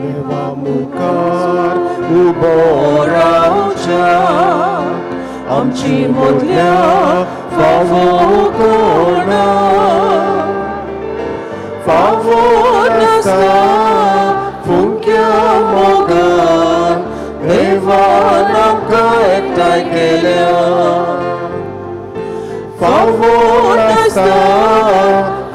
देवा मुखार उबो रावच्याक आमची मदल्या फावो कोणा फावो नासता फुंक्या मोगान देवान आमकां एकठांय केल्या फावो नासता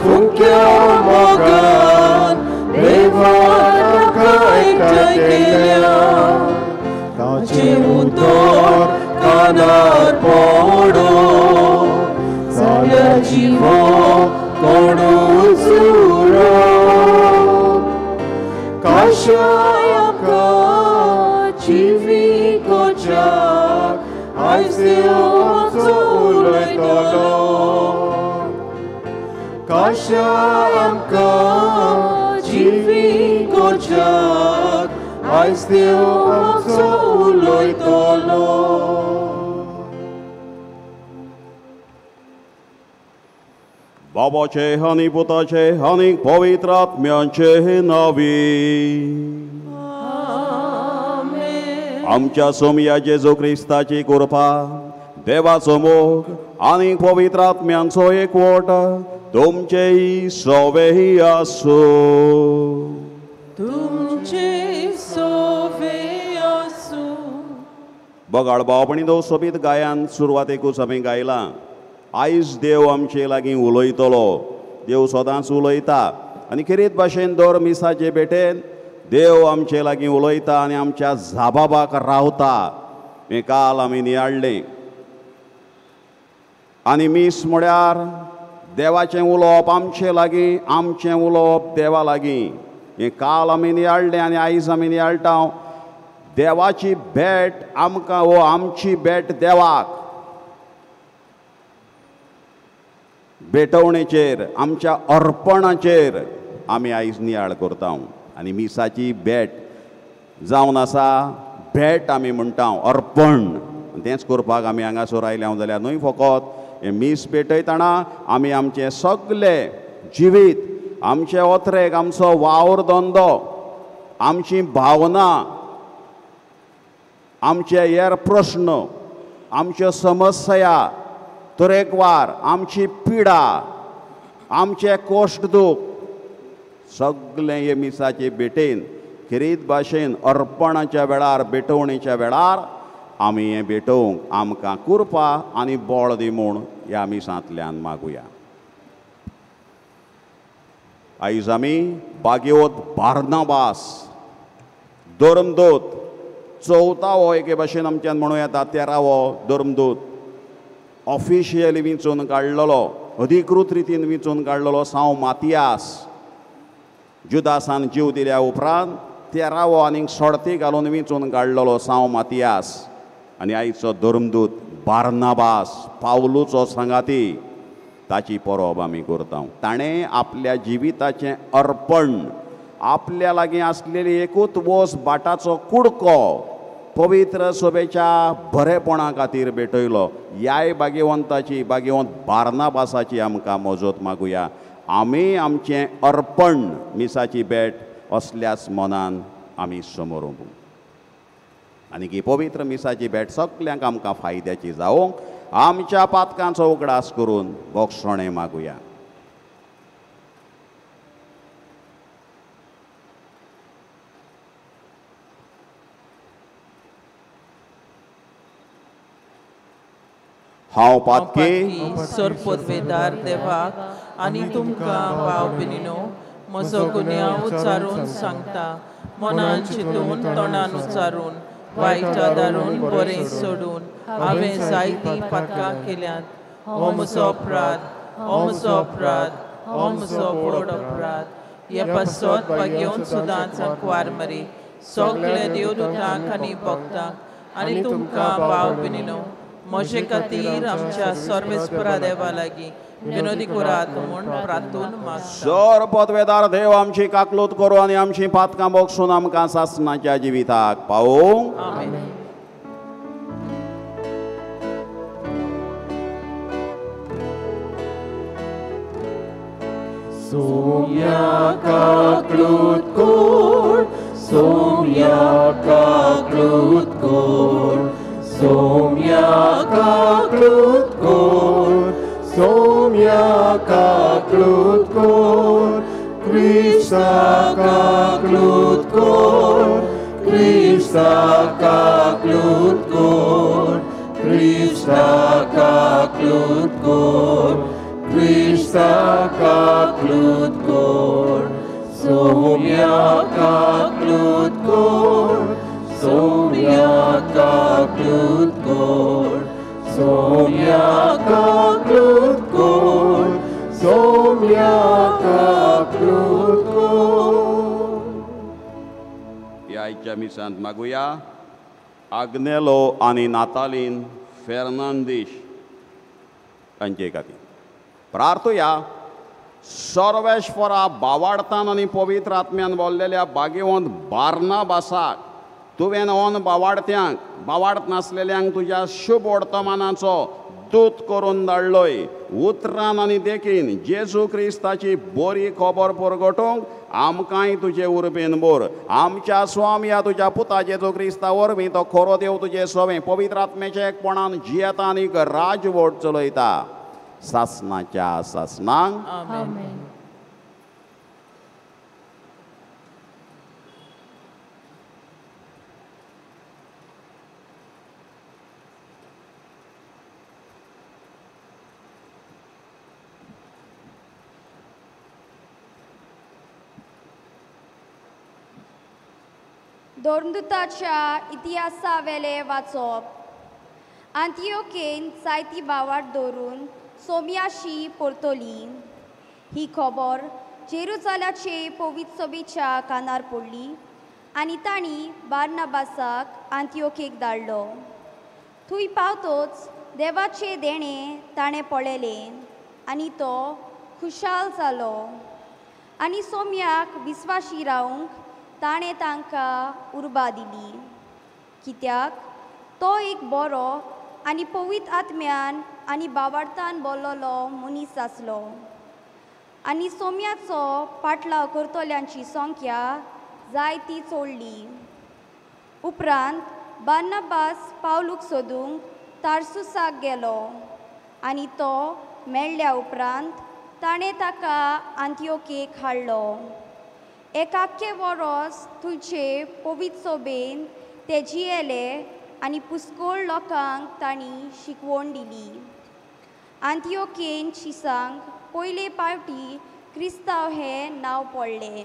फुंक्या मोगान देवान आमकां एकठांय केल्या ताचें उतर कानार पडो जाल्यार जिवो कोणूच उरो काशाय आमकां जिवीकोच्याक आयज देव आमचो उलयतलो काशाय आमकां जिवीकोच्याक आयज देव आमचो उलयतलो. बाबाचे आनी पुताचे आनी पवित्र आत्म्याचे नांवी आमच्या सोमया जेजू क्रिस्ताची कृपा देवाचो मोग आनी पवित्र आत्म्यांचो एकवट तुमचेय सवेय आसूं. तुमचे सवेय आसूं. बगाड भावपणी दो सोबीत गायान सुरवातेकूच आमी गायलां. आयज देव आमचे लागीं उलयतलो. देव सदांच उलयता आनी खेरीत भाशेन दर मिसाचे भेटेन देव आमचे लागीं उलयता आनी आमच्या जाबाबाक रावता. हें काल आमी नियाळ्ळें. आनी मीस म्हळ्यार देवाचें उलोवप आमचे लागीं, आमचें उलोवप देवा लागीं. हें काल आमी नियाळ्ळें आनी आयज आमी नियाळटा देवाची भेट आमकां वो आमची भेट देवाक भेटवणेचेर आमच्या अर्पणाचेर आमी आयज नियाळ करता. आनी मिसाची भेट जावन आसा भेट आमी म्हणटा अर्पण. तेंच करपाक आमी हांगासर आयल्या जाल्यार न्हय फकत हें मीस भेटयतना आमी आमचें सगलें जिवीत, आमचें ओत्रेक, आमचो वावर धंदो, आमची भावना, आमचे हेर प्रस्न, आमच्यो समस्या तरेकवार, आमची पिडा, आमचे कोश्ट दूख सगळें हे मिसाचे भेटेन खेरीत भाशेन अर्पणाच्या वेळार भेटवणेच्या वेळार आमी हें भेटोवंक आमकां कृपा आनी बळ दी म्हूण ह्या मिसांतल्यान मागुया. आयज आमी बागेवत बार्नाबास धर्मदूत चवथावो एके भाशेन आमच्यान म्हणूं येता तेरावो धर्मदूत ऑफिशियली विंचून काडलेलो, अधिकृत रितीन विंचून काडलेलो सांव मातियास. जुदासान जीव दिल्या उपरांत तेरावो आनीक सोडती घालून विंचून काडलेलो सांव मातियास. आनी आयचो धर्मदूत बार्नाबास पावलूचो सांगाती ताची परब आमी करता. ताणें आपल्या जिविताचें अर्पण, आपल्या लागीं आसलेली एकूच वस बाटाचो कुडको पवित्र सभेच्या बरेपणा खातीर भेटयलो. ह्याय भाग्यवंताची, भाग्यवंत बार्नाबासाची आमकां मजत मागुया. आमी आमचें अर्पण मिसाची भेट असल्याच मनान आमी समोर उबू आनी ही पवित्र मिसाची भेट सगल्यांक आमकां फायद्याची जावंक आमच्या पातकांचो उगडास करून बोगसणें मागुया. हांव पातकी सोरपोतवेदार देवाक आनी तुमकां भाव भयणीनो म्हजो गुन्यांव उच्चारून सांगता. मनान चिंतून तोंडान उच्चारून वायट आदारून बरें सोडून हांवें जायतीं पातकां केल्यांत. हो म्हजो अपराध, हो म्हजो अपराध, हो म्हजो व्हड अपराध. हे पासत भाग्योवन सुदांच कुवार मरी सगळे देवदूतांक आनी भक्तांक आनी तुमकां भाव भयणीनो म्हजे खातीर आमच्या सर्वेस्परा देवा लागीं विनोदी करात म्हूण प्रार्थून मागता. सर पदवेदार देव आमची काकलूत करूं आनी आमची पातकां बोगसून आमकां सासणाच्या जिविताक पावोवंक. आमेन. सोम्या काकलूत कोर, सोम्या काकळूत कोर, सोम्या काकळूत कोर, सोम्या काकळूत कोर, क्रिस्ता काकळूत कोर, क्रिस्ता काकळूत कोर, क्रिस्ता काकळूत कोर, क्रिस्ता काकळूत कोर, सोम्या काकळूत कोर, सोम्या काकळूत कोर, सोम्या काकळूत कोर, सोम्या काकळूत कोर. ह्या आयच्या मिसांत मागुया आग्नेलो आनी नातालीन फेर्नांदीश तांचे खातीर प्रार्थुया. सर्वेश्वरा बावाडतान आनी पवित्र आत्म्यान बोल्लेल्या भाग्यवंत बार्नाबासाक तुवें ऑन बावाडत्यांक बावाडत नासलेल्यांक तुज्या शुभ वर्तमानाचो दूत करून धाडलोय. उतरान आनी देखीन जेजू क्रिस्ताची बरी खबर परगटूंक आमकांय तुजे उर्बेन बोर. आमच्या स्वामया तुज्या पुता जेजू क्रिस्ता वरवीं तो खरो देव तुजे सवें पवित्र आत्म्याच्या एकपणान जियेता आनी राजवट चलयता सासनाच्या सासनांक. आमेन. धर्मदूताच्या इतिहासावेले वाचप. आंतियोकेन जायती बावाट दवरून सोम्याशी परतली. ही खबर जेरुजालाचे पवित्र सभेच्या कानार पडली आनी तांणी बार्नाबासाक आंतियोकेक धाडलो. थंय पावतोच देवाचें देणें ताणें पळयलें आनी तो खुशाल जालो आनी सोम्याक विस्वाशी रावंक ताणें तांकां उर्बा दिली, कित्याक तो एक बरो आनी पवित्र आत्म्यान आनी बावार्थान बोल्लोलो मनीस आसलो. आनी सोम्याचो पाटलाव करतल्यांची संख्या जायती चोडली. उपरांत बार्नाबास पावलूक सोदूंक तार्सुसाक गेलो आनी तो मेळ्ळ्या उपरांत ताणें ताका आंतियोकेक हाडलो. एकाके वरोस थंयचे पवित्र सोबेन ते जियेले आनी पुस्कोळ लोकांक तांणी शिकवण दिली. आंतियोकेन शिसांक पयले पावटी क्रिस्तांव हें नांव पडलें.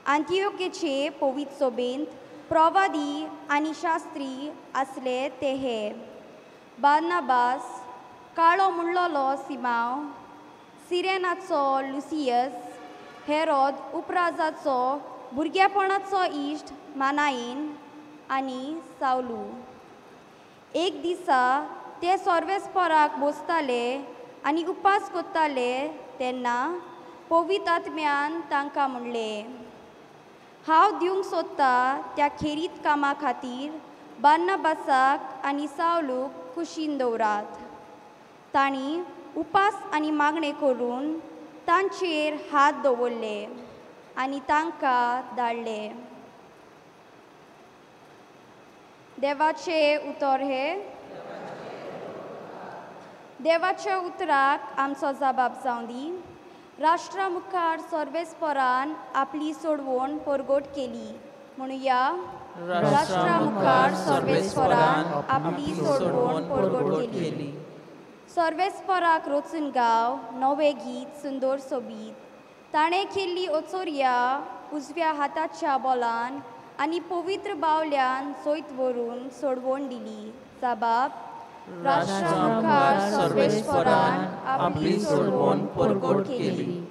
आंतियोकेचे पवित्र सोबेंत प्रवादी आनी शास्त्री आसले ते हे: बार्नाबास, काळो म्हणलोलो सिमांव, सिरेनाचो लुसियस, हेरोद उपराजाचो भुरगेपणाचो इश्ट मानायन आनी सावलू. एक दिसा ते सर्वेस्पराक बसताले आनी उपास करताले तेन्ना पवित्र आत्म्यान तांकां म्हणलें, हांव दिवंक सोदता त्या खेरीत कामा खातीर बार्नाबासाक आनी सावलूक कुशीन दवरात. तांणी उपास आनी मागणें करून तांचेर हात दवरले आनी तांकां धाडले. देवाचें उतर हें. देवाच्या उतराक आमचो जबाब जावं दी. राष्ट्रा मुखार सर्वेस्परान आपली सोडवण परगट केली. म्हणुया, राष्ट्रा मुखार सर्वेस्परान आपली सोडवण परगट केली. सर्वेस्पराक रचून गाव नवें गीत सुंदर सोबीत. ताणें केल्ली ओचोरया उजव्या हाताच्या बोलान आनी पवित्र बावल्यान जैत व्हरून सोडवण दिली. जबाब, राष्ट्रा मुखार सर्वेस्परान आपली सोडवण परगट केली.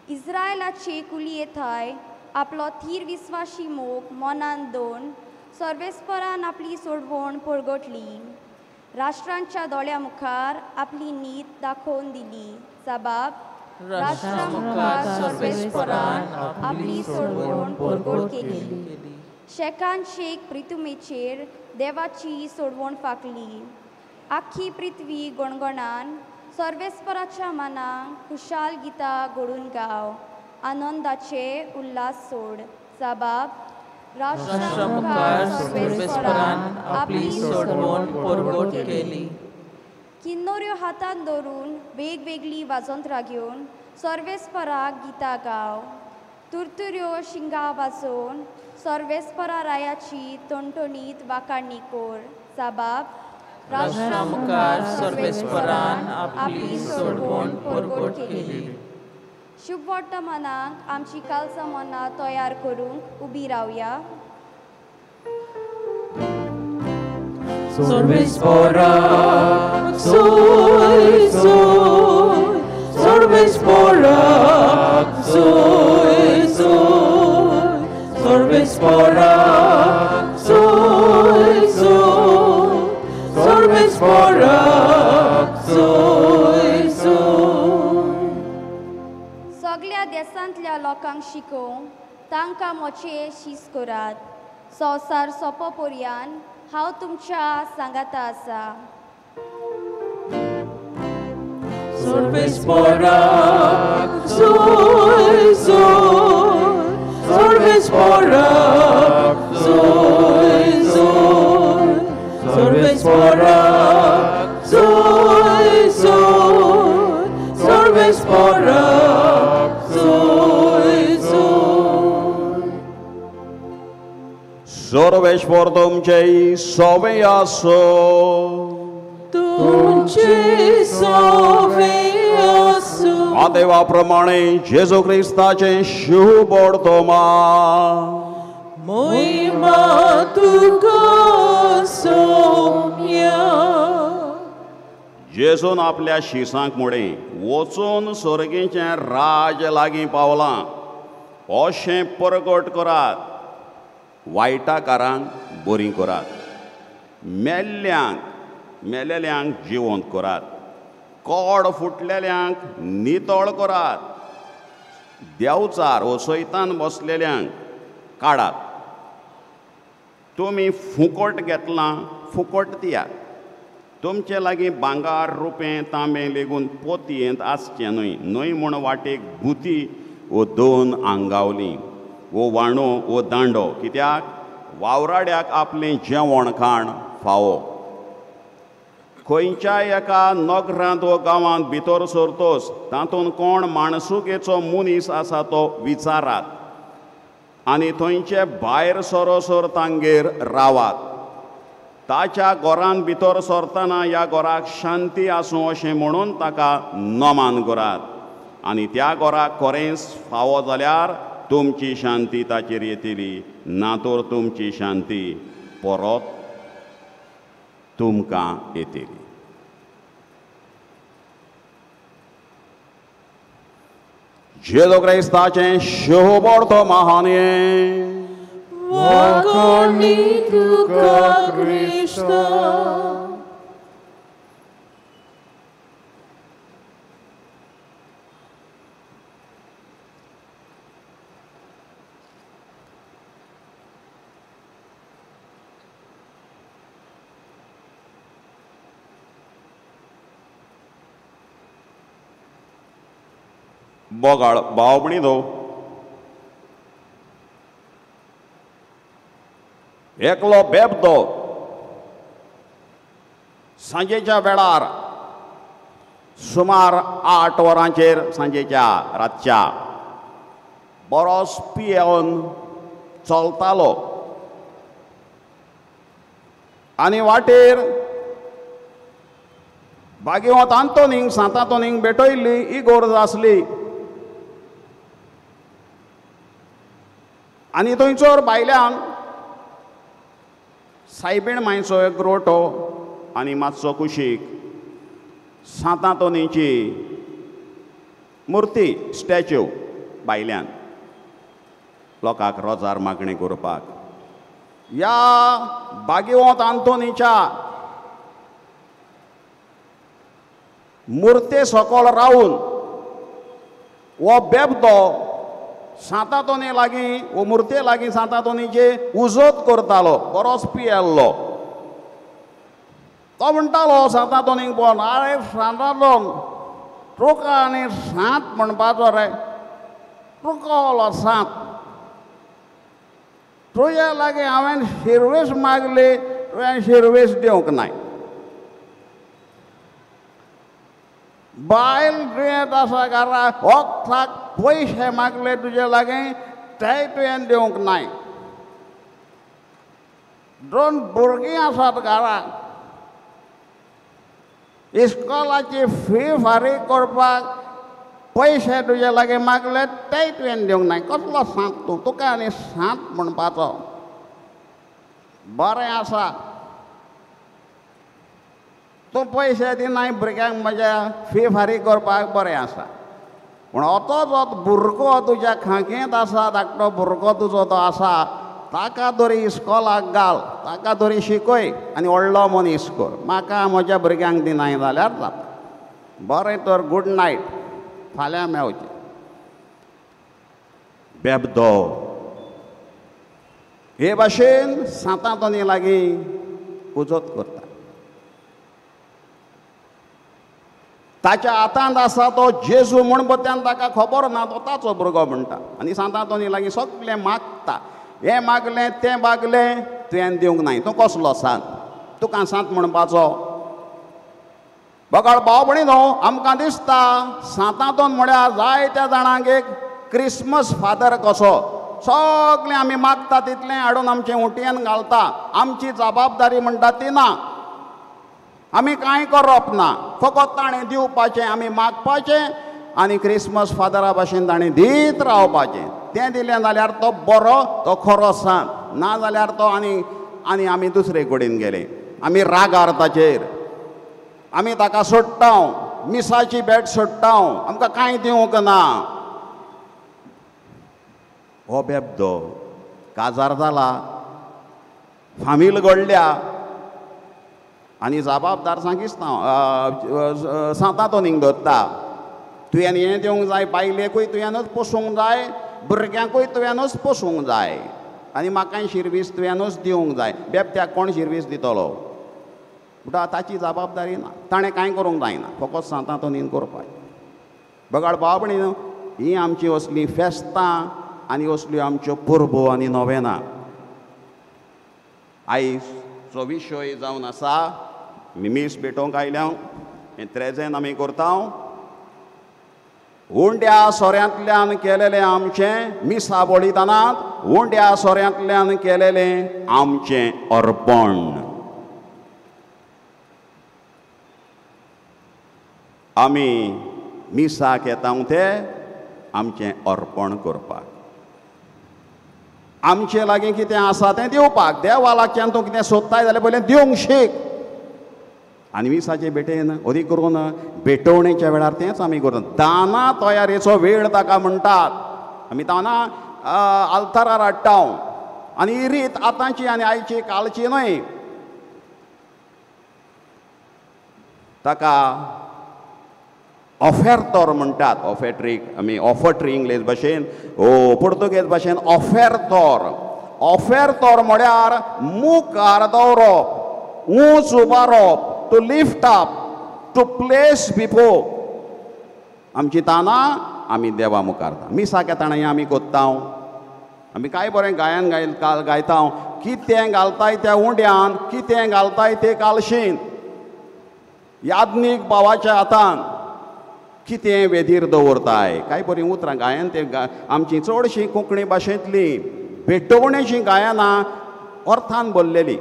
इस्रायलाचे कुलये थंय आपलो थीर विस्वाशी मोग मनान दोन सर्वेस्परान आपली सोडवण परगटली. राष्ट्रांच्या दोळ्या मुखार आपली नीत दाखोवन दिली. जबाब, राष्ट्रा मुखार सर्वेस्परान आपली सोडवण परगट केली. शेकान शेक प्रितुमेचेर देवाची सोडवण फांकली. आख्खी पृथ्वी गणगणान सर्वेस्पराच्या मनाक खुशाल गितां घडून गाव, आनंदाचे उल्हास सोड. जबाब, राष्ट्रा मुखार सर्वेस्परान आपली सोडवण परगट केली. किन्नोऱ्यो हातान धरून वेगवेगळी वाजंत्रां घेवन सर्वेस्पराक गितां गाव. तुरतुऱ्यो शिंगा वाजोवन सर्वेस्परा रायाची टणटणीत वाखाणी कोर. जबाब राष्ट्रा मुखार सर्वेस्परान आपली सोडवण परगट केली. शुभ वर्तमानाक आमची कालचा मनां तयार करूंक उबी रावया. सर्वेस्पराक सोय सोय, सर्वेस्पराक सोय सोय, सर्वेस्पराक सोय सोय, सर्वेस्पराक सोय सोय. सगळ्या देशांतल्या लोकांक शिकोवंक तांकां मोचे शीस करात. संवसार सोंपो पर्यान हांव तुमच्या सांगाता आसा. सर्वेस्पराक सोय सोय, सर्वेस्पराक सोय सोय, सर्वेस्पराक सोय सोय, सर्वेस्पराक सोय सोय. सर्वेस्पर तुमचे सोवे आसो. तुमचे सोवे आसो. देवा प्रमाणे जेजू क्रिस्ताचें शुभ वर्तमान. मोहिमा तुका सोम्या. जेजून आपल्या शिसांक मुळे वचून स्वर्गीचें राज लागीं पावलां अशें परगट करात. वायटाकारांक बरीं करात, मेल्ल्यांक मेलेल्यांक जिवंत करात, कोड फुटलेल्यांक नितळ करात, देवचार वसयतान बसलेल्यांक काडात. तुमी फुकट घेतलां फुकट दियात. तुमचे लागीं भांगर रुपें तांबें लेगून पोतयेंत आसचें न्हय. न्हय म्हूण वाटेक भुती वो दोन आंगावली वो वाणो वो दांडो, कित्याक वावराड्याक आपलें जेवण खाण फावो. खंयच्याय एका नगरांत वो गांवांत भितर सरतोच तातूंत कोण माणसुकेचो मनीस आसा तो विचारात आनी थंयचे भायर सरोसर तांगेर रावात. ताच्या घरांत भितर सरतना ह्या घराक शांती आसूं अशें म्हणून ताका नमान करात आनी त्या घराक खरेंच फावो जाल्यार तुमची शांती ताचेर येतली, ना तर तुमची शांती परत तुमकां येतली. जेजू क्रिस्ताचें शुभ वर्तमान. वाखाणी तुका क्रिस्ता. बोगाळ भावपणी दो एकलो बेबदो सांजेच्या वेळार सुमार 8 वरांचेर सांजेच्या रातच्या बरोच पियेवन चलतालो आनी वाटेर बागेवत आंतोनीक सांत आंतोनीक भेटयल्ली इगोर्ज आसली आनी थंयसर भायल्यान सायबीण मांयचो एक रोटो आनी मातसो कुशीक सांत आंतोनीची मुर्ती स्टॅच्यू भायल्यान लोकांक रोजार मागणी करपाक. ह्या बागेवत आंतोनीच्या मुर्ते सकल रावन हो बेबदो सांत आंतोनी लागीं वो मुर्ते लागीं सांत आंतोनीचे उजत करतालो, बरोच पियेल्लो. तो म्हणटालो सांत आंतोनीक पळोवन, आरे सांत आंतोन तुका आनी सांत म्हणपाचो रे, तुका ओलो सांत. तुज्या लागीं हांवें शिरवीस मागली, तुवें शिरवीस दिवंक नाय. बायल दुयेंत आसा घरा, वखदाक पयशे मागले तुजे लागीं, तेय तुवें दिवंक नाय. 2 भुरगीं आसात घरा, इस्कॉलाची फी फारीक करपाक पयशे तुजे लागीं मागले, तेय तुवें दिवंक नाय. कसलो सांत तूं? तुका आनी सांत म्हणपाचो? बरें आसा, तूं पयशे दिनाय भुरग्यांक म्हज्या फी फारीक करपाक, बरें आसा. पूण असो जो भुरगो तुज्या खांकेंत आसा, धाकटो भुरगो तुजो तो आसा, ताका तरी इस्कॉलाक घाल, ताका तरी शिकय आनी व्हडलो मनीस कर. म्हाका म्हज्या भुरग्यांक दिनाय जाल्यार जाता. बरें तर, गूड नायट, फाल्यां मेवचें. बेबदो हे भाशेन सांतांतोनी लागीं उजत करता. ताच्या हातांत आसा तो जेजू म्हूण बत्यान ताका खबर ना, तो ताचो भुरगो म्हणटा. आनी सांतांतोनी लागीं सगळें मागता, हें मागलें तें मागलें, तुवें दिवंक नाय. तूं कसलो सांत? तुका सांत म्हणपाचो? बगळ भाव भयणी न्हू, आमकां दिसता सांतांतोन म्हळ्यार जायत्या जाणांक एक क्रिसमस फादर कसो. सगळें आमी मागता तितलें हाडून आमचे उंटयेन घालता. आमची जबाबदारी म्हणटा ती ना, आमी कांय करप ना, फकत ताणें दिवपाचें, आमी मागपाचें आनी क्रिसमस फादरा भाशेन ताणें दीत रावपाचें. तें दिलें जाल्यार तो बरो, तो खरो सांत, ना जाल्यार तो आनी आनी आमी दुसरे कडेन गेले, आमी रागार ताचेर, आमी ताका सोडटा, मिसाची भेट सोडटा, आमकां कांय दिवंक ना. हो बेबदो काजार जाला, फामील घडल्या आनी जबाबदार सांगिस्तांव सांतांतोनीक दवरता. तुवें हें दिवंक जाय, बायलेकूय तुवेंनूच पोसूंक जाय, भुरग्यांकूय तुवेंनूच पोसूंक जाय, आनी म्हाकाय शिरवीस तुवेंनूच दिवंक जाय. बेबद्याक कोण शिरवीस दितलो? म्हणटा ताची जबाबदारी ना, ताणें कांय करूंक जायना, फकत सांतांतोनीन करपाक. बगाड भाव भयणी न्हू, हीं आमची असलीं फेस्तां आनी असल्यो आमच्यो परबो आनी नोवेनां. आयचो विशय जावन आसा, आमी मीस भेटोवंक आयल्या, हें त्रेजेन आमी करता. उंड्या सोऱ्यांतल्यान केलेलें आमचें मिसा बळिदानांत, उंड्या सोऱ्यांतल्यान केलेलें आमचें अर्पण. आमी मिसाक येता ते आमचें अर्पण करपाक, आमचे लागीं कितें आसा तें दिवपाक. देवा लागच्यान तूं कितें सोदताय जाल्यार पयलें दिवंक शीक. आनी मिसाचे भेटेन अदीक करून भेटवणेच्या वेळार तेंच आमी करता. दाना तयारेचो वेळ ताका म्हणटात. आमी दाना आल्तारार हाडटा. आनी ही रीत आतांची आनी आयची कालची न्हय. ताका ऑफेर्तोर म्हणटात. ऑफेट्रीक आमी ऑफट्री इंग्लीश भाशेन, ओ पुर्तुगेज भाशेन ऑफेर्तोर. ऑफेर्तोर म्हळ्यार मुखार दवरप, ऊंच उबारप, to lift up, to place before. आमची तानां आमी देवा मुखार मिसाक येतना हें आमी कोत्ता. आमी कांय बरें गायन गायता, कितें घालताय त्या उंड्यान, कितें घालताय ते कालशीन, याज्ञीक भावाच्या हातान कितें वेदीर दवरताय. कांय बरीं उतरां गायन ते आमची चडशीं कोंकणी भाशेंतलीं भेटवणेचीं गायनां अर्थान भरलेलीं.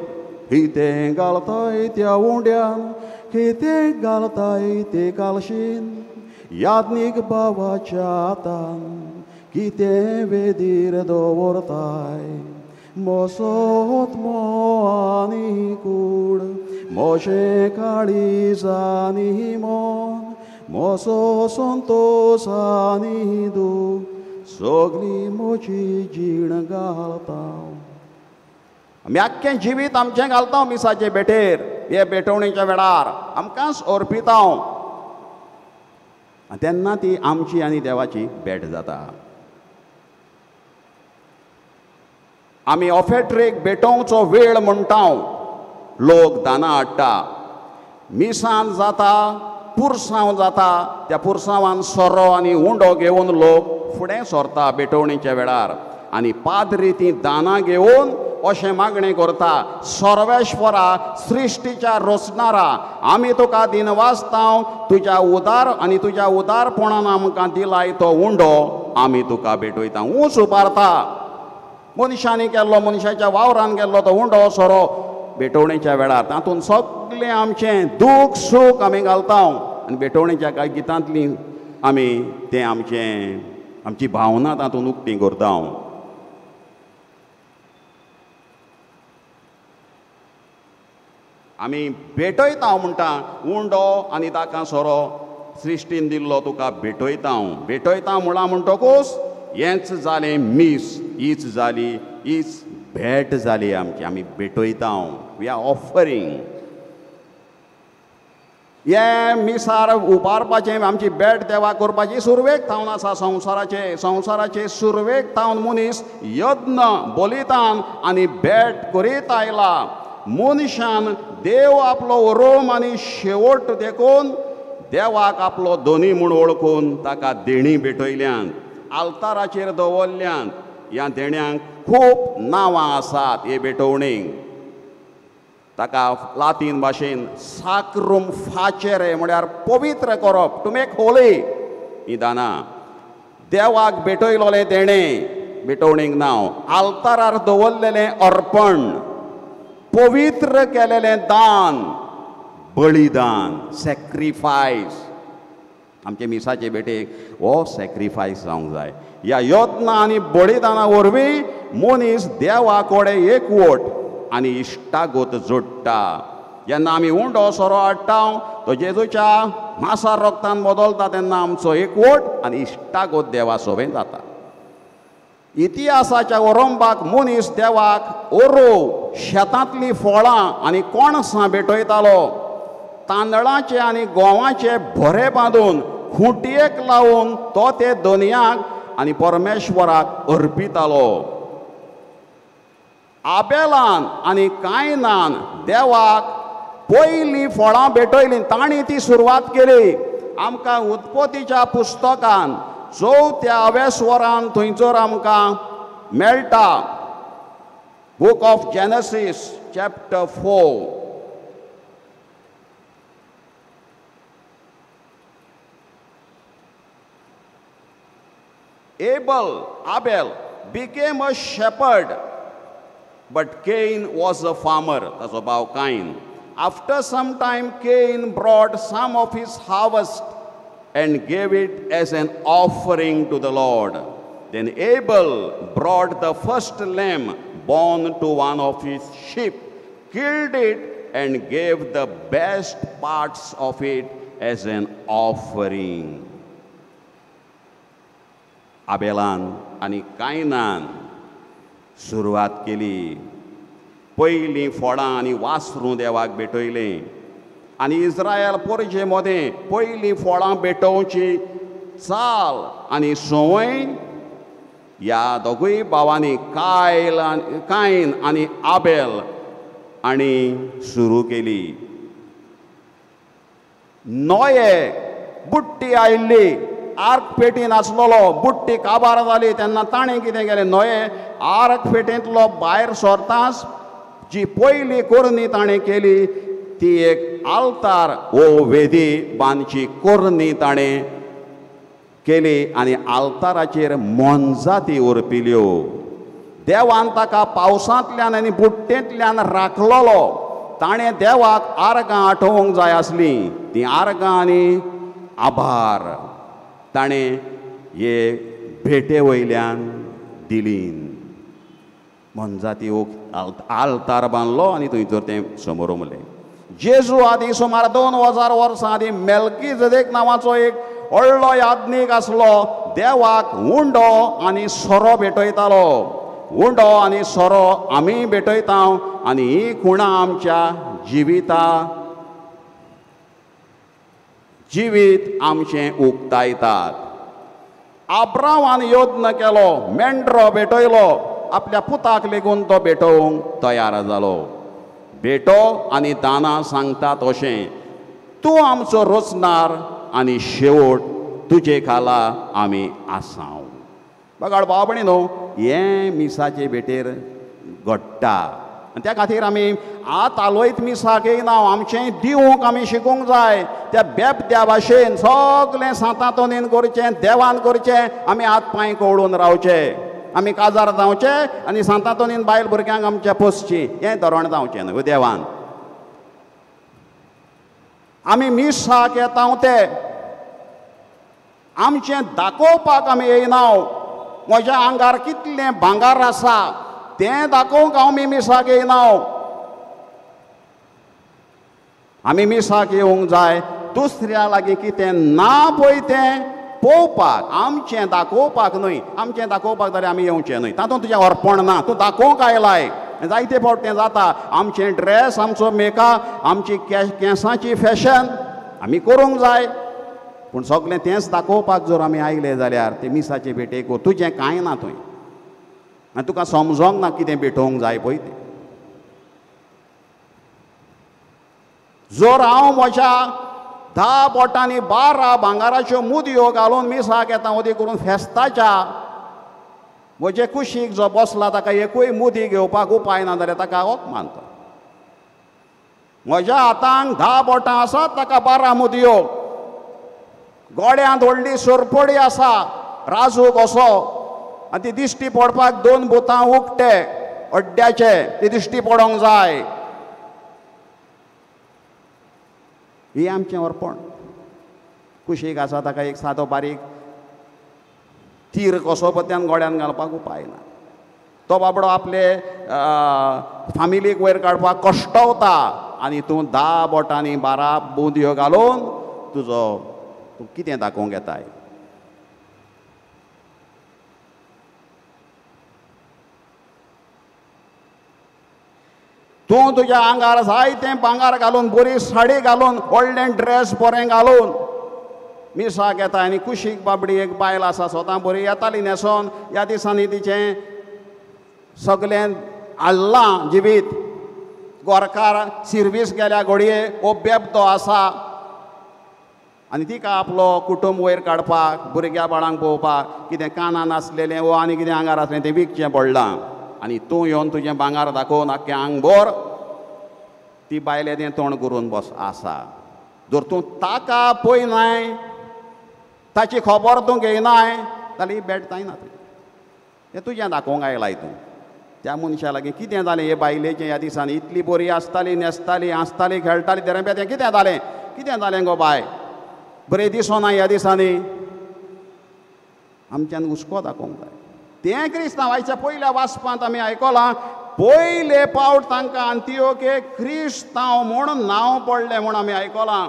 कितें घालताय त्या उंड्यान, कितें घालताय ते कालशीन, याज्ञीक बाबाच्या हातान कितें वेदीर दवरताय. मोसोत मो आनी कूड, मोशें काळीज आनी मन, मोसो संतोस आनी दूख, सगली म्हजी जीण घालता. आमी आख्खें जिवीत आमचें घालता मिसाचे भेटेर, हे भेटवणेच्या वेळार आमकांच अर्पिता. तेन्ना ती आमची आनी देवाची भेट जाता. आमी ऑफेट्रीक भेटोवचो वेळ म्हणटा. लोक दानां हाडटा, मिसान जाता, पुरसांव जाता. त्या पुरसांवान सोरो आनी उंडो घेवन लोक फुडें सरता भेटवणेच्या वेळार. आनी पाद्री ती दानां घेवन अशें मागणें करता, सर्वेश्वरा सृश्टीच्या रचणारा आमी तुका दिनवासतांव, तुज्या उदार आनी तुज्या उदारपणान आमकां दिलाय तो उंडो आमी तुका भेटयता. ऊंच उबारता मनशांनी केल्लो, मनशाच्या वावरान केल्लो तो उंडो सोरो भेटवणेच्या वेळार तातूंत सगळें आमचें दूख सूख आमी घालता आनी भेटवणेच्या कांय गितांतली आमी तें आमचें आमची भावना तातूंत उक्ती करता. आमी भेटयता म्हणटा उंडो आनी ताका सोरो सृश्टीन दिल्लो तुका भेटयता. भेटयता म्हळां म्हणटकूच हेंच जालें मीस, हीच जाली, हीच भेट जाली आमची. आमी भेटयता, we are offering. हें मिसार उबारपाचें आमची भेट देवा करपाची सुरवेक थावन आसा. संवसाराचे संवसाराचे सुरवेक थावन मनीस यत्न बलिदान आनी भेट करीत आयला. मनशान देव आपलो ओरोम आनी शेवट देखून देवाक आपलो धनी म्हूण वळखून ताका देणी भेटयल्यान, आल्ताराचेर दवरल्यान. ह्या देण्यांक खूब नांवां आसात. हे भेटवणीक ताका लातीन भाशेन साक्रूम फाचेरे म्हळ्यार पवित्र करप, टू मेक होली. ही दानां देवाक भेटयलोलें देणें, भेटवणीक नांव, आल्तारार दवरलेलें अर्पण, पवित्र केलेलें दान, बलिदान, सॅक्रिफायस. आमचे मिसाचे भेटेक हो सॅक्रिफायस जावंक जाय. ह्या यत्न आनी बलिदाना वरवीं मनीस देवा कडेन एकवट आनी इश्टागत जोडटा. जेन्ना आमी उंडो सोरो हाडटा तो जेजूच्या मासार रक्तान बदलता तेन्ना आमचो एकवट आनी इश्टागत देवा सोबेन जाता. इतिहासाच्या ओरंबाक मनीस देवाक ओरो शेतांतलीं फळां आनी कणसां भेटयतालो. तांदळाचे आनी गोवाचे भरे बांदून खुंटयेक लावन तो ते दोनयाक आनी परमेश्वराक अर्पितालो. आबेलान आनी कायनान देवाक पयलीं फळां भेटयलीं, तांणी ती सुरवात केली. आमकां उत्पत्तीच्या पुस्तकान चवथ्या अवेस्वरान थंयसर आमकां मेळटा. Book of Genesis chapter 4. Abel became a shepherd, but Cain was a farmer. ताचो भाव Cain. After some time Cain brought some of his harvest and gave it as an offering to the Lord. Then Abel brought the first lamb born to one of his sheep, killed it, and gave the best parts of it as an offering. आबेलान आनी कायनान सुरवात केली. पयलीं फळां आनी वासरूं देवाक भेटयलें आनी इस्रायल पोरजे मदें पयलीं फळां भेटोवची चाल आनी संवय ह्या दोगूय भावांनी कायल कायन आनी आबेल आनी सुरू केली. नोये बुट्टी आयिल्ली, आर्क पेटीन आसलेलो, बुट्टी काबार जाली तेन्ना ताणें कितें केलें, नोये आर्क पेटींतलो भायर सरताच जी पयली कोरणी ताणें केली ती एक आल्तार वो वेदी बांदची कोरणी ताणें केली आनी आल्ताराचेर मोनजाती उरपिल्यो. देवान ताका पावसांतल्यान आनी बुट्टेंतल्यान राखलोलो. ताणें देवाक आर्गां आठोवंक जाय आसलीं, तीं आर्गां आनी आभार ताणें हे भेटे वयल्यान दिली. मोनजाती आल्तार बांदलो आनी थंयसर तें समोरमलें. जेजू आदी सुमार 2000 वर्सां आदीं मेल्कीजेदेक नांवाचो एक व्हडलो याज्ञीक आसलो. देवाक उंडो आनी सोरो भेटयतालो. उंडो आनी सोरो आमी भेटयता आनी ही खुणां आमच्या जिविता जिवीत आमचें उक्तायतात. आब्रावान यत्न केलो, मेंढरो भेटयलो, आपल्या पुताक लेगून तो भेटोवंक तयार जालो. भेटो आनी दानां सांगतात अशें, तूं आमचो रचणार आनी शेवट तुजे खाला आमी आसाव. बघाड भाव भयणी न्हू, हें मिसाचे भेटेर घडटा. आनी त्या खातीर आमी आत आलोयत मिसाक येयना, आमचें दिवंक आमी शिकूंक जाय. त्या बेबद्या भाशेन सगलें सांतांतोनीन करचें, देवान करचें, आमी हात पांय कवळून रावचे, आमी काजार जावचे आनी सांतांतोनीन बायल भुरग्यांक आमच्या पोसची, हें धोरण जावचें न्हय देवान. आमी मिसाक येता ते आमचें दाखोवपाक आमी येयना. म्हज्या आंगार कितलें भांगार आसा तें दाखोवंक आमी मिसाक येयना. आमी मिसाक येवंक जाय दुसऱ्या लागीं कितें ना पळय तें पळोवपाक, आमचें दाखोवपाक न्हय. आमचें दाखोवपाक जाल्यार आमी येवचें न्हय, तातूंत तुजें अर्पण ना, तूं दाखोवंक आयलाय. जायते फावट तें जाता. आमचें ड्रेस, आमचो मेकअप, आमची केंसाची फॅशन आमी करूंक जाय, पूण सगळें तेंच दाखोवपाक जर आमी आयले जाल्यार ते मिसाचे भेटेक तुजें कांय ना थंय, आनी तुका समजोंक ना कितें भेटोवंक जाय पळय तें. जर हांव म्हज्या 10 बोटांनी 12 भांगाराच्यो मुदयो घालून मिसाक येता वदी करून फेस्ताच्या म्हजे कुशीक जो बसला ताका एकूय मुदी घेवपाक उपाय ना जाल्यार ताका ओक मानता. म्हज्या हातांक 10 बोटां आसात, ताका 12 मुदयो, गोड्यांत व्हडली सोरपडी आसा राजू कसो, आनी ती दिश्टी पडपाक 2 बुतां उकटे अड्ड्याचे, ती दिश्टी पडोंक जाय. ही आमचें अर्पण. कुशीक आसा ताका एक सादो बारीक तीर कसो पत्यान गोड्यान घालपाक उपाय ना. तो बाबडो आपले फामिलीक वयर काडपाक कश्टवता आनी तूं 10 बोटांनी 12 बुंदयो घालून तुजो तूं कितें दाखोवंक येताय. तूं तुज्या आंगार जायतें भांगार घालून, बरी साडी घालून, व्हडलें ड्रेस बरें घालून मिसाक येता आनी कुशीक बाबडी एक बायल आसा स्वता बरी येताली न्हेसोन, ह्या दिसांनी तिचें सगळें हाडलां जिवीत, गोरकार सिर्वीस गेल्या घडये हो बेबदो आसा आनी तिका आपलो कुटुंब वयर काडपाक, भुरग्या बाळांक पळोवपाक कितें कानान आसलेलें वो आनी कितें आंगार आसलें तें विकचें पडलां आनी तूं येवन तुजें भांगार दाखोवन आख्खें आंगभर ती बायले तें तोंड करून बस आसा. जर तूं ताका पळयनाय, ताची खबर तूं घेयनाय जाल्यार ही भेट जायना. तें तुजें दाखोवंक आयलाय तूं त्या मनशा लागीं. कितें जालें हे बायलेचें ह्या दिसांनी? इतली बरी आसताली, न्हेसताली, हांसताली, खेळटाली, तें कितें जालें? कितें जालें गो बाय, बरें दिसोना ह्या दिसांनी? आमच्यान हुस्को दाखोवंक जाय. तें क्रिस्तांव आयच्या पयल्या वाचपांत आमी आयकलां, पयले पावट तांकां आंतियोके क्रिस्तांव म्हूण नांव पडलें म्हूण आमी आयकलां.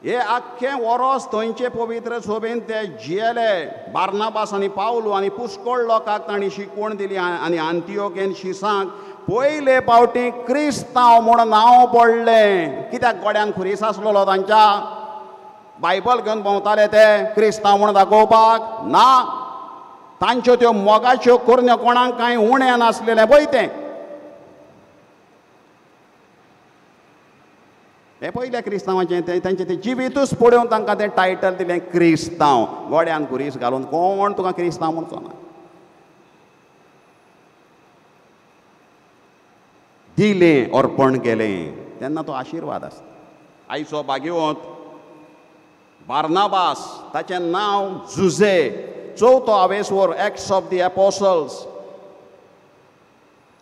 हे आख्खें वरोस थंयचे पवित्र सभेन ते जियेले. बार्नाबास आनी पावलू आनी पुष्कळ लोकांक तांणी शिकवण दिली आनी आंतियोकेन शिसांक पयले पावटी क्रिस्तांव म्हूण नांव पडलें. कित्याक गोड्यान खुरीस आसलेलो तांच्या? बायबल घेवन भोंवताले ते क्रिस्तांव म्हूण दाखोवपाक ना. तांच्यो त्यो मोगाच्यो करण्यो कोणाक कांय उणें नासलेलें पळय तें. हें पयल्या क्रिस्तांवाचें तें तांचें तें जिवितूच पळोवन तांकां तें टायटल दिलें क्रिस्तांव. गोड्यान खुरीस घालून कोण तुका क्रिस्तांव म्हणचो ना. दिलें, अर्पण केलें तेन्ना तो आशिर्वाद आसता. आयचो भाग्यवंत बार्नाबास, ताचें नांव जुझे, चवथो आवेसवर, एक्ट्स ऑफ the apostles,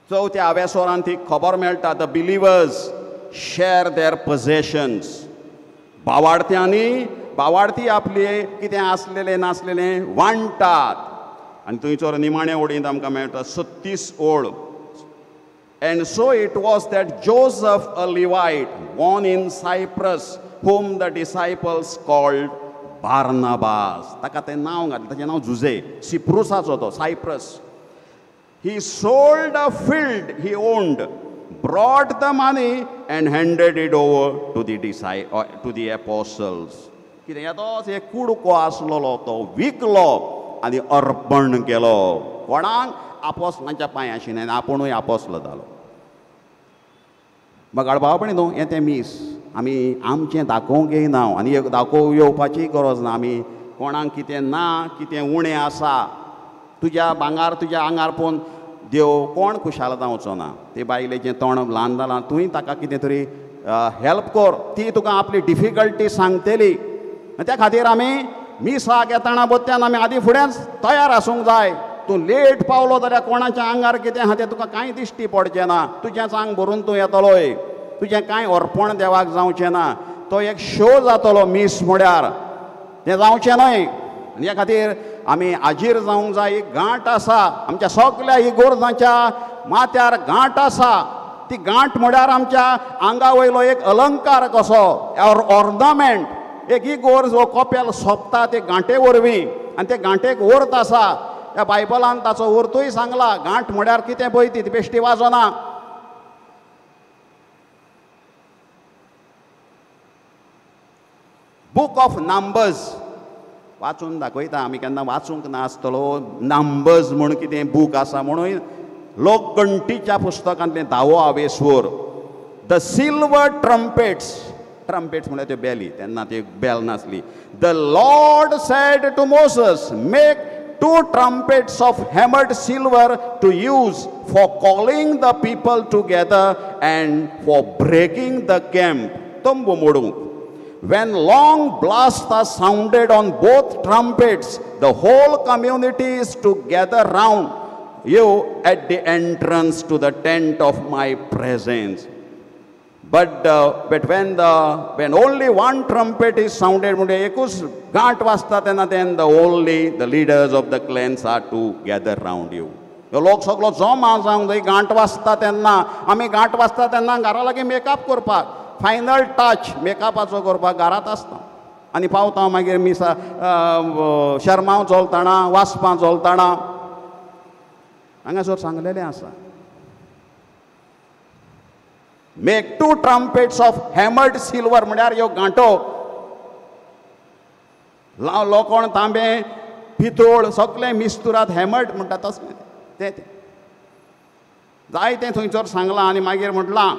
चवथ्या आवेसवरान ती खबर मेळटा, the believers share their possessions. भावार्थ्यांनी भावार्थी आपले कितें आसलेलें नासलेलें वांट्टात. आनी थंयसर निमाणे ओळींत आमकां मेळटा 36 ओळ. And so it was that Joseph a Levite, born in Cyprus, whom the disciples called Barnabas. ताका तें नांव घातलें, ताचें नांव जुझे, सिप्रुसाचो तो, Cyprus. He sold a field he owned, brought the money and handed it over to the to the apostles. कितें येतोच एक कुडको आसलेलो तो विकलो आनी अर्पण केलो कोणाक? आपोसलांच्या पांयाशी. आनी आपुणूय आपोसल जालो. मग भावपणी न्हू हें तें मीस आमी आमचें दाखोवंक येयना आनी एक दाखोवंक येवपाची गरज ना. आमी कोणाक कितें ना, कितें उणें आसा तुज्या भांगार तुज्या आंगार पळोवन देव कोण खुशाल जावचो ना. ते बायलेचें तोंड ल्हान जालां, तुवें ताका कितें तरी हेल्प कर, ती तुका आपली डिफिकल्टी सांगतली. त्या खातीर आमी मिसाक येतना बोत्यान आमी आदी फुडेंच तयार आसूंक जाय. तूं लेट पावलो जाल्यार कोणाच्या आंगार कितें आहा तें तुका कांय दिश्टी पडचें ना. तुजेंच आंग भरून तूं येतलोय, तुजें कांय अर्पण देवाक जावचें ना. तो एक शो जातलो मीस म्हळ्यार, तें जावचें न्हय. आनी ह्या खातीर आमी आजीर जावंक जाय. एक गांठ आसा आमच्या सगल्या इगोर्जांच्या माथ्यार, गांठ आसा. ती गांठ म्हळ्यार आमच्या आंगा वयलो एक अलंकार कसो, ऑर्नामेंट. एक इगोर्ज हो कोपेल सोंपता ते गांठे वरवीं, आनी ते गांठेक अर्थ आसा. ह्या बायबलान ताचो अर्थूय सांगला. गांठ म्हळ्यार कितें पळय ती बेश्टी वाजना. बूक ऑफ नंबर्स वाचून दाखयता. आमी केन्ना वाचूंक नासतलो नंबर्स म्हूण कितें बूक आसा म्हणून. लोकगणटीच्या पुस्तकांतलें धावो आवेस्वर, the silver trumpets. Trumpets म्हळ्यार त्यो बेली, तेन्ना त्यो बेल नासली. The Lord said to Moses, make 2 trumpets of hammered silver to use for calling the people together and for breaking the camp. तंबू मोडूंक. When long blasts are sounded on both trumpets, the whole community is to gather round you at the entrance to the tent of my presence. But when only one trumpet is sounded, म्हणजे एकूच गांठ वाजता तेन्ना, then the only the leaders of the clans are to gather round you. लोक सगलो जमा जावंक जाय गांठ वाजता तेन्ना. आमी गांठ वाजता तेन्ना घरा लागीं मेकअप करपाक, फायनल टच मेकअपाचो करपाक घरांत आसता. आनी पावता मागीर मिसा शर्मांव चलतना, वाचपां चलतना हांगासर सांगलेलें आसा. Make 2 trumpets of hammered silver म्हळ्यार ह्यो गांठो, लोखण, तांबें, पितूळ सगळें मिस्तुरात हॅमर्ड म्हणटा तसलें तें तें जायतें थंयसर सांगलां. आनी मागीर म्हटलां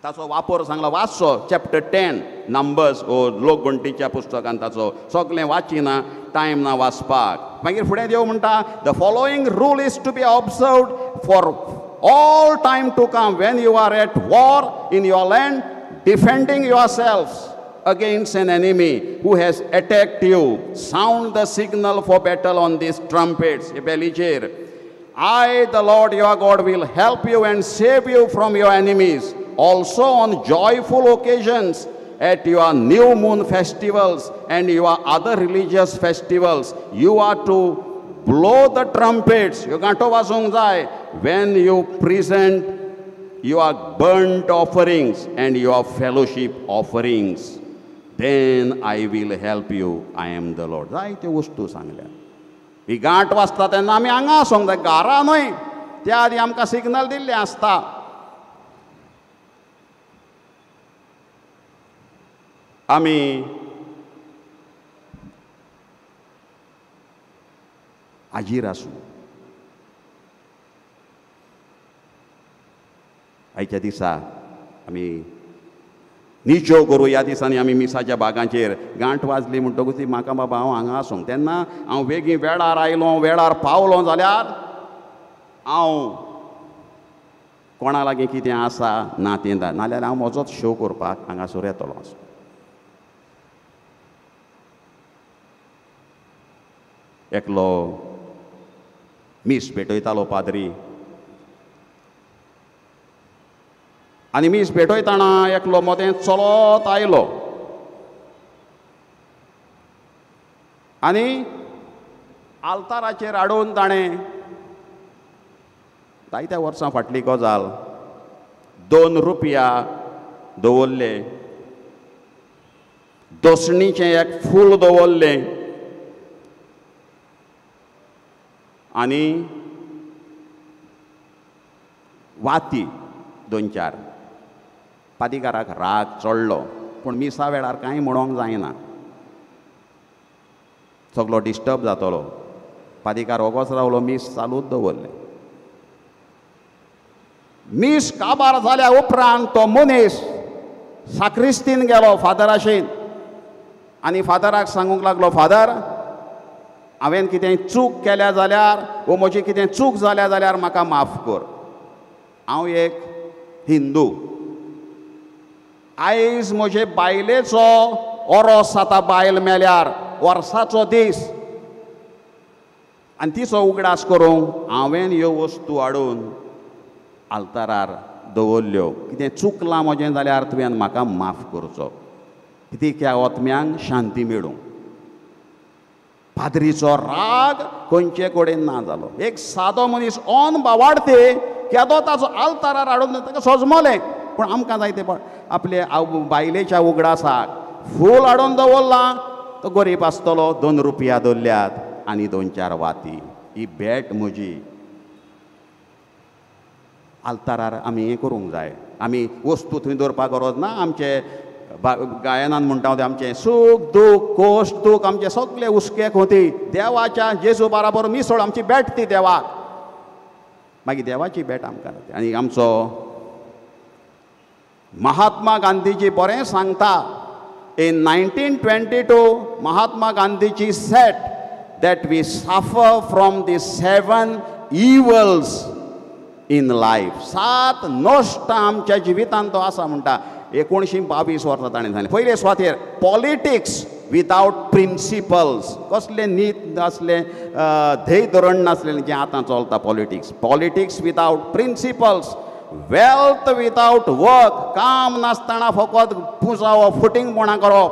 ताचो वापर सांगला. वाचचो चॅप्टर 10 नंबर्स हो लोकगणटीच्या पुस्तकान ताचो सगळें वाचिना, टायम ना वाचपाक. मागीर फुडें देव म्हणटा, the following rule is to be observed for all time to come when you are at war in your land, defending yourselves against an enemy who has attacked you. Sound the signal for battle on these trumpets. Belicher. I, the Lord your God, will help you and save you from your enemies. Also on joyful occasions, at your new moon festivals and your other religious festivals, you are to blow the trumpets. You when you present your burnt offerings and your fellowship offerings, then I will help you. I am the Lord. जायत्यो वस्तू सांगल्या. ही गांठ वाजता तेन्ना आमी हांगा आसूंक जाय, घरा न्हय. त्या आदी आमकां सिग्नल दिल्लें आसता. आमी हाजीर आसूं. आयच्या दिसा आमी निचो करूं. ह्या दिसांनी आमी मिसाच्या बागांचेर गांठ वाजली म्हणटकूच ती म्हाका बाबा हांव हांगा आसूंक. तेन्ना हांव वेगीं वेळार आयलो, वेळार पावलो जाल्यार हांव कोणा लागीं कितें आसा ना तें नाल्यार हांव म्हजोच शो करपाक हांगासर येतलो आसूं. एकलो मीस भेटयतालो पाद्री, आनी मीस भेटयतना एकलो मदें चलत आयलो आनी आल्ताराचेर हाडून ताणें, जायत्या वर्सां फाटली गजाल, 2 रुपया दवरले, दसणीचें एक फूल दवरलें आनी वाती 2-4. पादीकाराक राग चडलो, पूण मिसा वेळार कांय म्हणोंक जायना, सगलो डिस्टर्ब जातलो. पादीकार वोगोच रावलो, मीस चालूच दवरलें. मीस काबार जाल्या उपरांत तो मनीस साक्रिस्तीन गेलो फादराशीन आनी फादराक सांगूंक लागलो, फादर हांवें कितें चूक केल्या जाल्यार वो म्हजी कितें चूक जाल्या जाल्यार म्हाका माफ कर. हांव एक हिंदू. आयज म्हजे बायलेचो ओरोस जाता, बायल मेल्यार वर्साचो दीस, आनी तिचो उगडास करूंक हांवें ह्यो वस्तू हाडून आल्तारार दवरल्यो. कितें चुकलां म्हजें जाल्यार तुवें म्हाका माफ करचो, कित्याक ह्या आत्म्यांक शांती मेळूं. पाद्रीचो राग खंयचे कडेन ना जालो. एक सादो मनीस ऑन बावाडते केदो ताचो आल्तारार हाडून ताका सजमलें. पूण आमकां जायते आपले बायलेच्या उगडासाक फूल हाडून दवरलां, तो गरीब आसतलो, 2 रुपया दवरल्यात आनी 2-4 वाती. ही भेट म्हजी. आल्तारार आमी हें करूंक जाय. आमी वस्तू थंय दवरपाक गरज ना. आमचे गायनान म्हणटा तें आमचें सूख दूख कोश्ट दूख आमचे सगळे हुस्के खोती देवाच्या जेजू बराबर मिसळ आमची भेट ती देवाक. मागीर देवाची भेट आमकां जाता. आनी आमचो महात्मा गांधीजी बरें सांगता, in 1922 Mahatma Gandhiji said that we suffer from the 7 evils in life. 7 नश्ट आमच्या जिवितांत तो आसा म्हणटा. 1922 वर्सां ताणें सांगलें. पयले सुवातेर पॉलिटिक्स विदावट प्रिंसिपल्स. कसलें नीत नासलें, ध्येय धोरण नासलें जें आतां चलता politics. Politics without principles, wealth without work, काम नासतना फकत पुजावप, फुटींगपणां करप,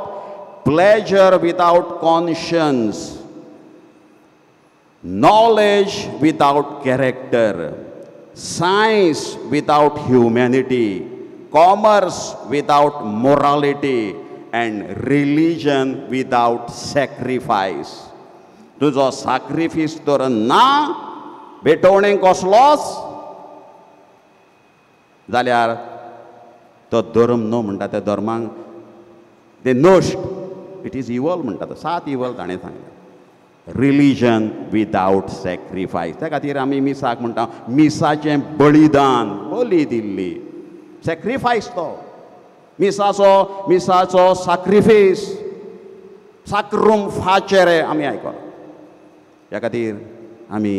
pleasure without conscience, knowledge without character, science without humanity, commerce without morality, and religion without sacrifice. तुजो sacrifice तर ना, भेटवणेक कसलोच जाल्यार तो धर्म न्हू म्हणटा. त्या धर्मांक ते नश्ट, it is इवल म्हणटा. 7 इवल ताणें सांगलें. रिलीजन विदावट सॅक्रिफायस. त्या खातीर आमी मिसाक म्हणटा मिसाचें बलिदान, बली दिल्ली, सॅक्रिफायस. तो मिसाचो, मिसाचो साक्रिफीस, साक्रूम फाचेरे आमी आयकलां. ह्या खातीर आमी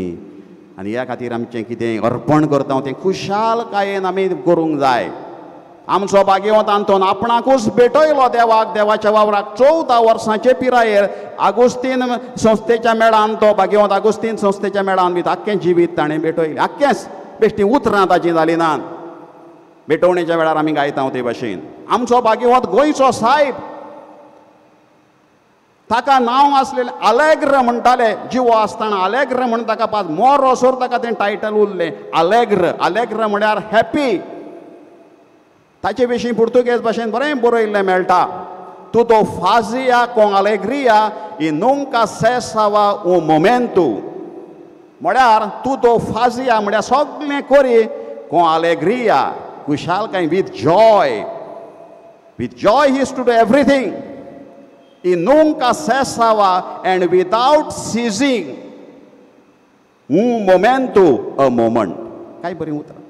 आनी ह्या खातीर आमचें कितें अर्पण करता तें खुशालकायेन आमी करूंक जाय. आमचो भाग्यवंत आंतोन आपणाकूच भेटयलो देवाक, देवाच्या वावराक. 14 वर्सांचे पिरायेर आगुस्तीन संस्थेच्या मेळान, तो भाग्यवंत आगुस्तीन संस्थेच्या मेळान बी आख्खें जिवीत ताणें भेटयलें. आख्खेंच बेश्टी उतरां ताचीं जालीं नात. भेटवणेच्या वेळार आमी गायता ते भाशेन. आमचो भाग्यवंत गोंयचो सायब, ताका नांव आसलेलें आलेग्र म्हणटाले. जिवो आसतना आलेग्र म्हण ताका पास मोरोसोर ताका तें टायटल उरलें आलेग्र. आलेग्र म्हळ्यार हॅपी. ताचे विशीं पुर्तुगेज भाशेन बरें बरयल्लें मेळटा. Tudo fazia com alegria e nunca cessava um momento. म्हळ्यार tudo fazia म्हळ्यार सगळें करी, com alegria, खुशालकाय, with joy. With joy he used to do everything. E nunca cessava and without ceasing un momento, a moment. काय बरीं उतरां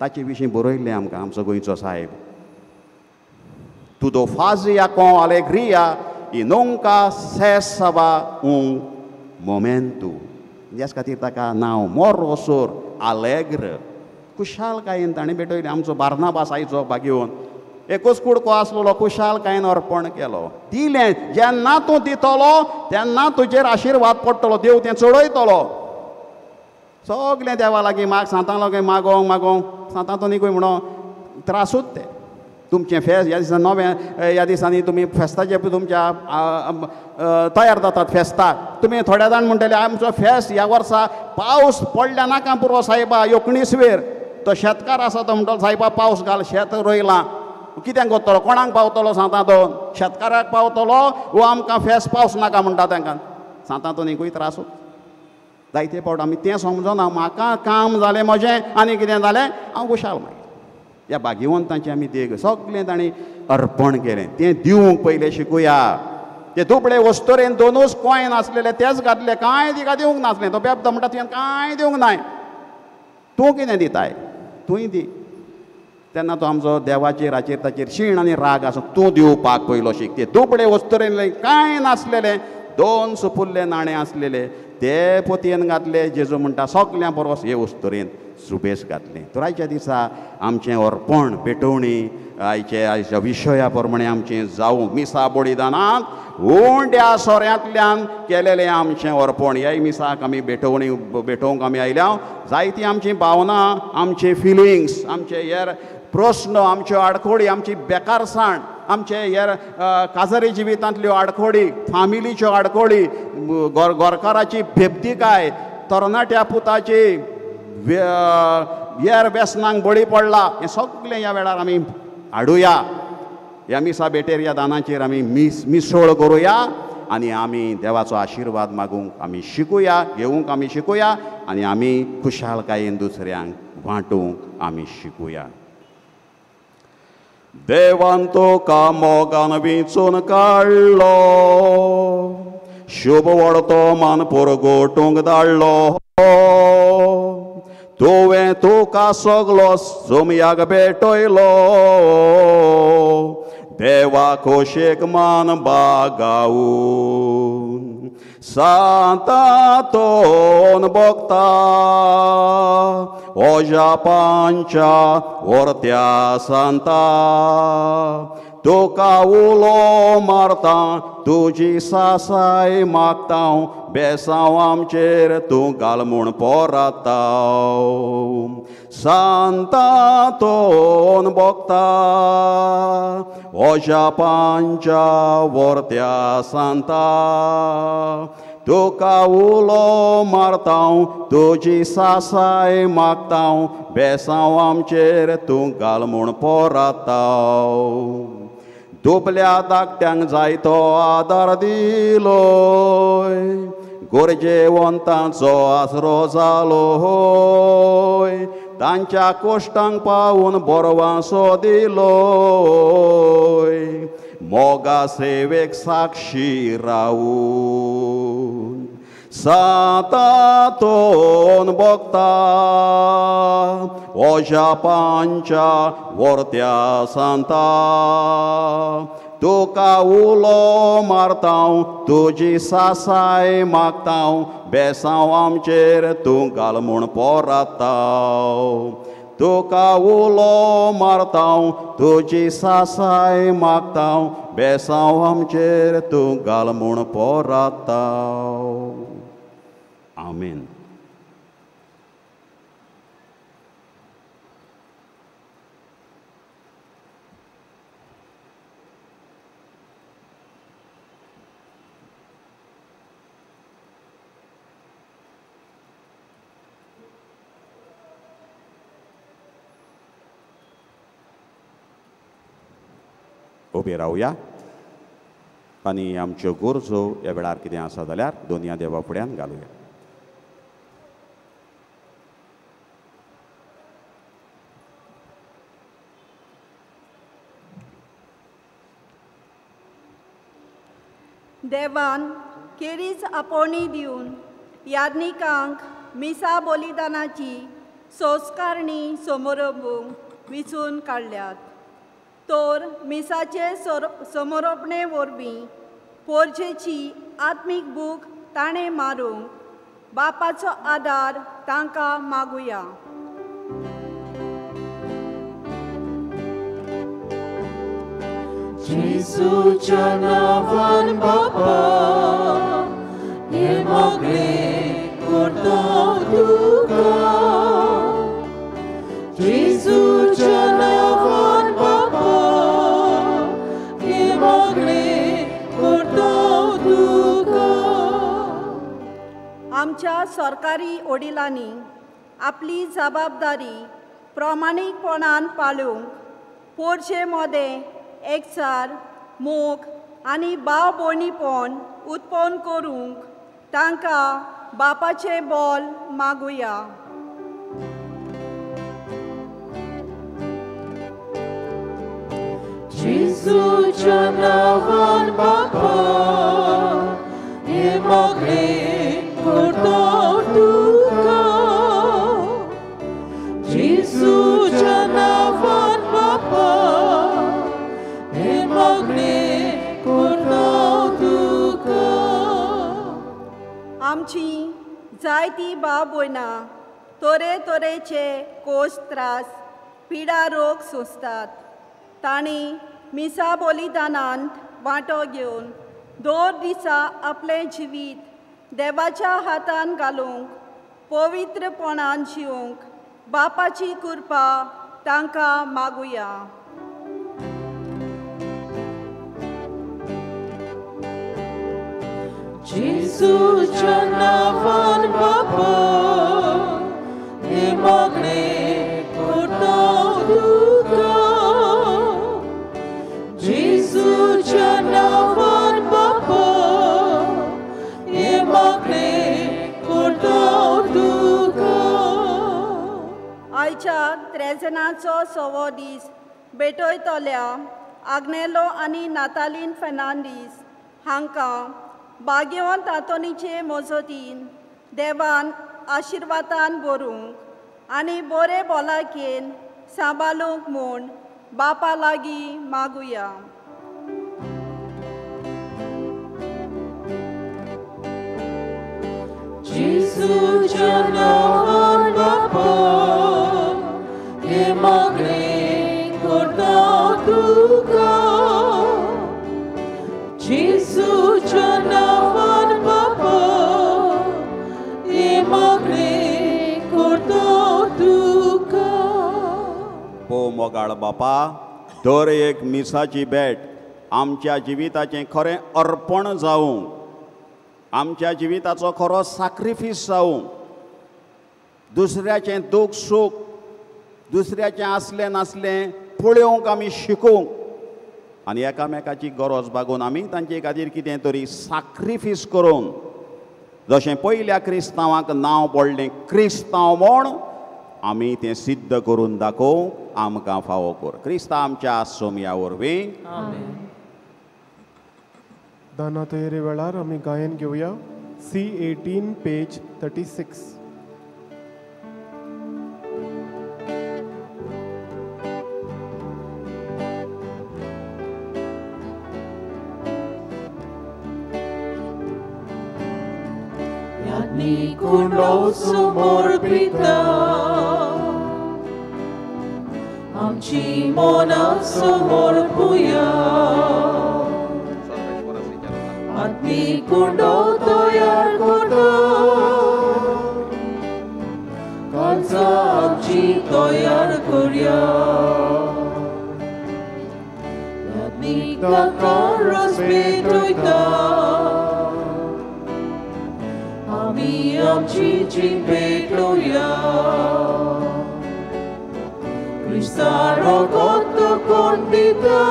ताचे विशीं बरयल्लें आमकां आमचो गोंयचो साहेब. Tudo fazia com alegria e nunca cessava um momento. ह्याच खातीर ताका नांव मोरोसोर आलेग्र, खुशालकायेन ताणें भेटयलें. आमचो बार्नाबास आयचो भाग्यवंत एकूच कुडको आसलेलो, खुशालकायेन अर्पण केलो, दिलें. जेन्ना तूं दितलो तेन्ना तुजेर आशिर्वाद पडटलो, देव तें चडयतलो. सगळें देवा लागीं माग, सांतां लागीं मागोंक मागोंक सांतां तो न्ही म्हणून त्रासूच ते. तुमचें फेस्त ह्या दिसा नवें, ह्या दिसांनी तुमी फेस्ताचे तुमच्या तयार जातात फेस्ताक. तुमी थोड्या जाण म्हणटले आमचो फेस्त ह्या वर्सा पावस पडल्या नाका पुरो सायबा, योकणीसवेर. तो शेतकार आसा तो म्हणटलो सायबा पावस घाल, शेत रोयलां, कितें करतलो, कोणाक पावतलो सांतां तो, शेतकाराक पावतलो वो आमकां फेस्त पावस नाका म्हणटा तांकां. सांतां तो न्हीकूय त्रासूच जायते फावट आमी तें समजना. म्हाका काम जालें म्हजें आनी कितें जालें हांव खुशाल. मागीर ह्या भाग्यवंतांची आमी देग सगळें तांणी अर्पण केलें. तें दिवंक पयलें शिकुया. ते दुबळे वस्तुरेन 2 कॉयन आसलेले तेच घातले, कांय तिका दिवंक नासलें. तो बेबदो म्हणटा तुवें कांय दिवंक नाय, तूं कितें दिताय, तूंय दी. तेन्ना तो आमचो देवाचेर हाचेर ताचेर शीण आनी राग आसा. तूं दिवपाक पयलो शीक. ते दुबळे वस्तुरेन कांय नासलेलें 2 सुपुल्ले नाणे आसलेले ते पोतयेन घातले. जेजू म्हणटा सगल्यां बरोस हे उस्तुरेन सुबेस घातलें. तर आयच्या दिसा आमचें अर्पण भेटवणी आयचे आयच्या विशया प्रमाणे आमचें जावं. मिसा बलिदानांत उंड्या सोऱ्यांतल्यान केलेलें आमचें अर्पण. ह्याय मिसाक आमी भेटवणी भेटोवंक आमी आयल्या. जायती आमची भावना, आमचे फिलिंग्स, आमचे हेर प्रस्न, आमच्यो आडखोडी, आमची बेकारसाण, आमचे हेर काजारी जिवितांतल्यो आडखोडी, फामिलीच्यो आडखोडी, गोरकाराची भेबदिकाय, तरणाट्या पुताची हेर व्यसनांक बळी पडला, हें सगळें ह्या वेळार आमी हाडुया. ह्या मिसा भेटेर ह्या दानाचेर आमी मिसळ करुया आनी आमी देवाचो आशिर्वाद मागूंक आमी शिकुया, घेवंक आमी शिकुया आनी आमी खुशालकायेन दुसऱ्यांक वांटूंक आमी शिकुया. देवान तुका मोगान विंचून काडलो, शुभ वडतो मान परगोटूंक धाडलो, तुवें तुका सगलो सोमयाक भेटयलो, देवा खोशेक मान बागावून सांतातोन भोगता, ओजा पांच्या वर्त्या सांता, तुका उलो मारता तुजी सासाय मागता, बेसांव आमचेर तूं घाल म्हूण पोराता, सांतातोन भोगता, ओजा पांच्या वर्त्या सांता, तुका उलो मारता तुजी सासाय मागता, बेसांव आमचेर तूं घाल म्हूण पोराता. दुबल्या धाकट्यांक जायतो आदार दिलोय, गरजेवंतांचो आसरो जालो होय, तांच्या कोश्टांक पावून बरवांसो दिलोय, मोगा सेवेक साक्षी रावून सांतातोन भोगता, ओजा पांच्या वर्त्या सांता, तुका उलो मारता तुजी सासाय मागता, बेसांव आमचेर तूं घाल म्हूण पोराता, तुका उलो मारता तुजी सासाय मागता, बेसांव आमचेर तूं घाल म्हूण पोराता. आमेन. उबे रावया आनी आमच्यो गरजो ह्या वेळार कितें आसा जाल्यार दोनया देवा फुड्यान घालुया. देवान केरीज आपोवणी दिवन याज्ञिकांक मिसा बलिदानाची संस्कारणी समारंभूंक विचून काडल्यात, तर मिसाचे समरोपणे वरवीं पोरजेची आत्मीक भूक ताणें मारूंक बापाचो आदार तांकां मागुया. जेजूच्या नांवान बापा हे मागणें करता तुका, जेजूच्या नांवान बापा हे मागणें करता तुका. आमच्या सरकारी वडिलांनी आपली जबाबदारी प्रामाणीकपणान पाळूंक पोरचे मदें एकचार, मोग आनी भाव भयणीपण उत्पन्न करूंक तांकां बापाचें बोल मागुया. जेजूच्या नांवान बापा हे मागणें करता तुका, जेजूच्या नांवान बापा हे मागणें करता तुका. आमची जायती भाव भयणां तरेतरेचे कोश त्रास पिडा रोग सोंसतात. तांणी मिसा बलिदानांत वांटो घेवन दर दिसा आपलें जिवीत देवाच्या हातान घालूंक पवित्रपणान जिवंक बापाची कृपा तांकां मागुया. जेजूच्या नांवान बापा हें मागणें करता तुका. जेजूच्या नांवान बापा हें मागणें करता तुका. आयच्या त्रेजनाचो सवो दीस भेटयतल्या आग्नेलो आनी नातालीन फेर्नांदीस हांकां भाग्यवंत आंतोनीचे मजतीन देवान आशिर्वादान भरूंक आनी बरे भलायकेन सांबाळूंक म्हूण बापा लागीं मागुया. जेजूच्या नांवान बापा हें मागणें करता तुका. जेजूच्या नांवान बापा हें मागणें करता तुका. भोव मोगाळ बापा, दर एक मिसाची भेट आमच्या जिविताचें खरें अर्पण जावं, आमच्या जिविताचो खरो साक्रिफीस जावं, दुसऱ्याचें दूख सूख दुसऱ्याचें आसलें नासलें पळोवंक आमी शिकूंक आनी एकामेकाची गरज भागोवन आमी तांचे खातीर कितें तरी साक्रिफीस करून जशें पयल्या क्रिस्तांवाक नांव पडलें क्रिस्तांव म्हूण आमी तें सिद्ध करून दाखोवंक आमकां फावो कर. क्रिस्ता आमच्या सोमया वरवीं. दाना तयारी वेळार आमी गायन घेवया. C18 page 36. कुंडो समर्पिता आमची मनां समर्पुया. आत्मी कुंडो तयार करता काळजां आमची तयार करया. आत्मीक ताका रस पेटयता आमी आमची जीण पेटोवया. क्रिस्ता रगत कोण दिता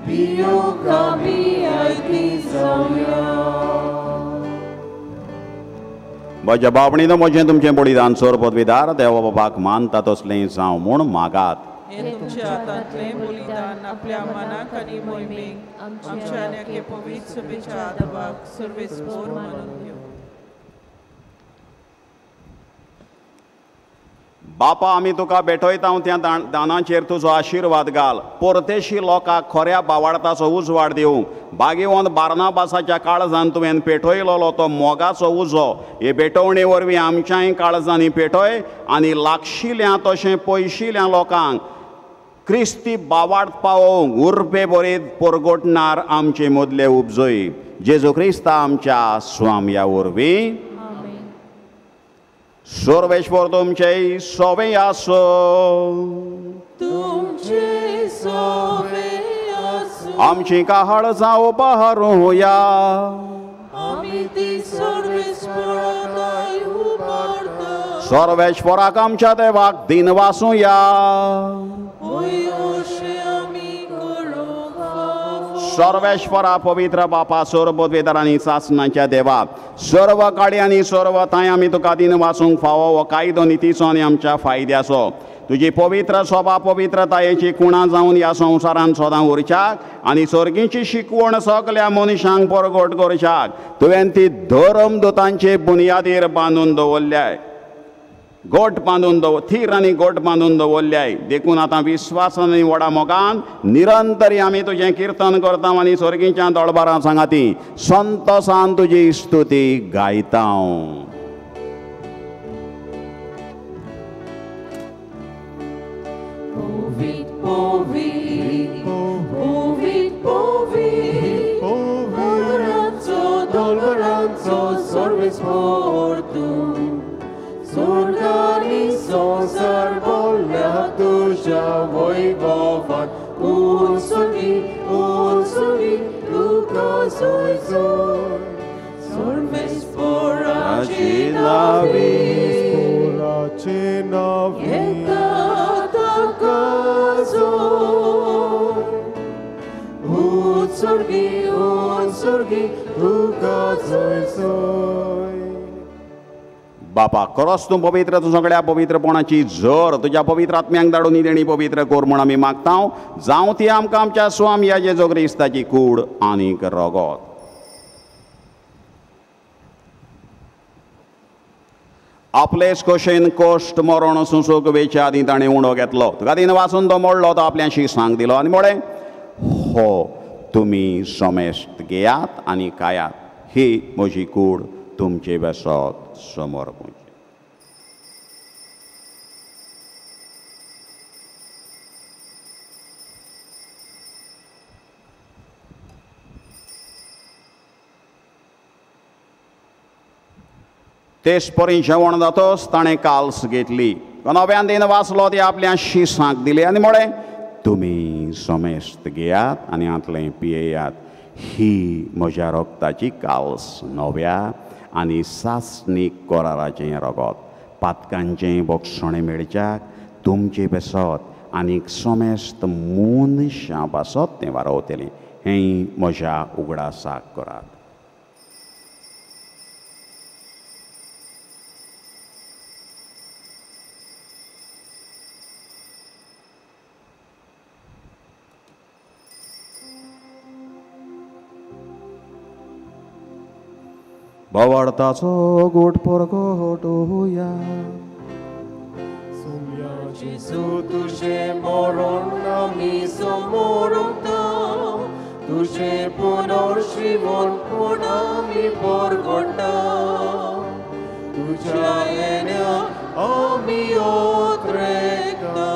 पियोंक आमी आयती जावया. म्हज्या बाबणीनो म्हजें तुमचें बलिदान सोर पदवीदार देवा बाबाक मानता तसलें जावं म्हूण मागात. हें तुमच्या हातांतलें बलिदान आपल्या मनाक आनी मोहिमेक आमच्या आनी एके पवित्र सभेच्या आदाबाक सर्वेस्पोर मानून घेवं. बापा आमी तुका भेटयता त्या दानाचेर तुजो आशिर्वाद घाल. परदेशी लोकांक खऱ्या बावाडताचो उजवाड दिवंक बागेवन बार्नाबासाच्या काळजान तुवें पेटयलोलो तो मोगाचो उजो हे भेटवणे वरवीं आमच्याय काळजांनी पेटय आनी लागशिल्या तशें पयशिल्या लोकांक क्रिस्ती बावाड पावोवंक उर्बे बरीत परगटणार आमचे मदले उपजय. जेजू क्रिस्ता आमच्या स्वामया वरवीं. सर्वेश्वर तुमचे सोवे आसो. तुमचे सोवे आसो. आमची काहळ जावं बहरुया. आमी ती सर्वेस्पराक उबारता. सर्वेश्वराक आमच्या देवाक दिन वासुया. सर्वेश्वरा पवित्र बापा सर्वपदवेदार आनी सासणाच्या देवा सर्व काळी आनी सर्व थांय आमी तुका दिन वासूंक फावो हो कायदो नितीचो आनी आमच्या फायद्याचो. तुजी पवित्र सोबा पवित्रतायेची कुणां जावन ह्या संवसारान सदां उरच्याक आनी सर्गीची शिकवण सगल्या मनशांक परगट करच्याक तुवें ती धर्मदुतांचे बुनयादीर बांदून दवरल्याय. गोट बांदून दवर थीर आनी गोट बांदून दवरल्याय देखून आतां विस्वासान आनी व्हडा मोगान निरंतरी आमी तुजें किर्तन करता आनी स्वर्गीच्या दळबारां सांगाती संतोसान तुजी स्तुती गायता. संसार बोल्ल्या तुज्या वैभवान उत्सर्गी उत्सर्गी तुका जोय जोय सर्वेस्पराचे नांवी येता ताका जोय उत्सर्गी उत्सर्गी तुका जोय जोय. बापा खरोच तूं पवित्र, तूं सगळ्या पवित्रपणाची झर तुज्या पवित्र आत्म्यांक धाडून ही देणी पवित्र कर म्हूण आमी मागता. जावं ती आमकां आमच्या स्वामया जेजू क्रिस्ताची कूड आनीक रगत. आपलेच कशेन कश्ट मरण सुसूक वेच्या आदीं ताणें उणो घेतलो. तुका दिन वाचून तो मोडलो, तो आपल्याशी सांग दिलो आनी म्हळें, हो तुमी समेस्त घेयात आनी खायात, ही म्हजी कूड तुमचे बेसत समर्पण. तेच परी जेवण जातच ताणें काल्स घेतली, नव्यान दिन वाचलो, ती आपल्या शिसांक दिली आनी म्हळें, तुमी समेस्त घेयात आनी हांतलें पियेयात, ही म्हज्या रगताची काल्स नव्या आनी सासणीक कराराचें रगत, पातकांचें बोगसणें मेळच्याक तुमचे बेसत आनी समेस्त मनशां पासत तें वारवतलें. हें म्हज्या उगडासाक करात. भावार्थाचो गोट परगटोया. सोम्या जेजू तुजें मरण आमी समोरता, तुजें पुनर्जीवनपण आमी परगटा, तुज्या येण्या आमी ओत्रेता.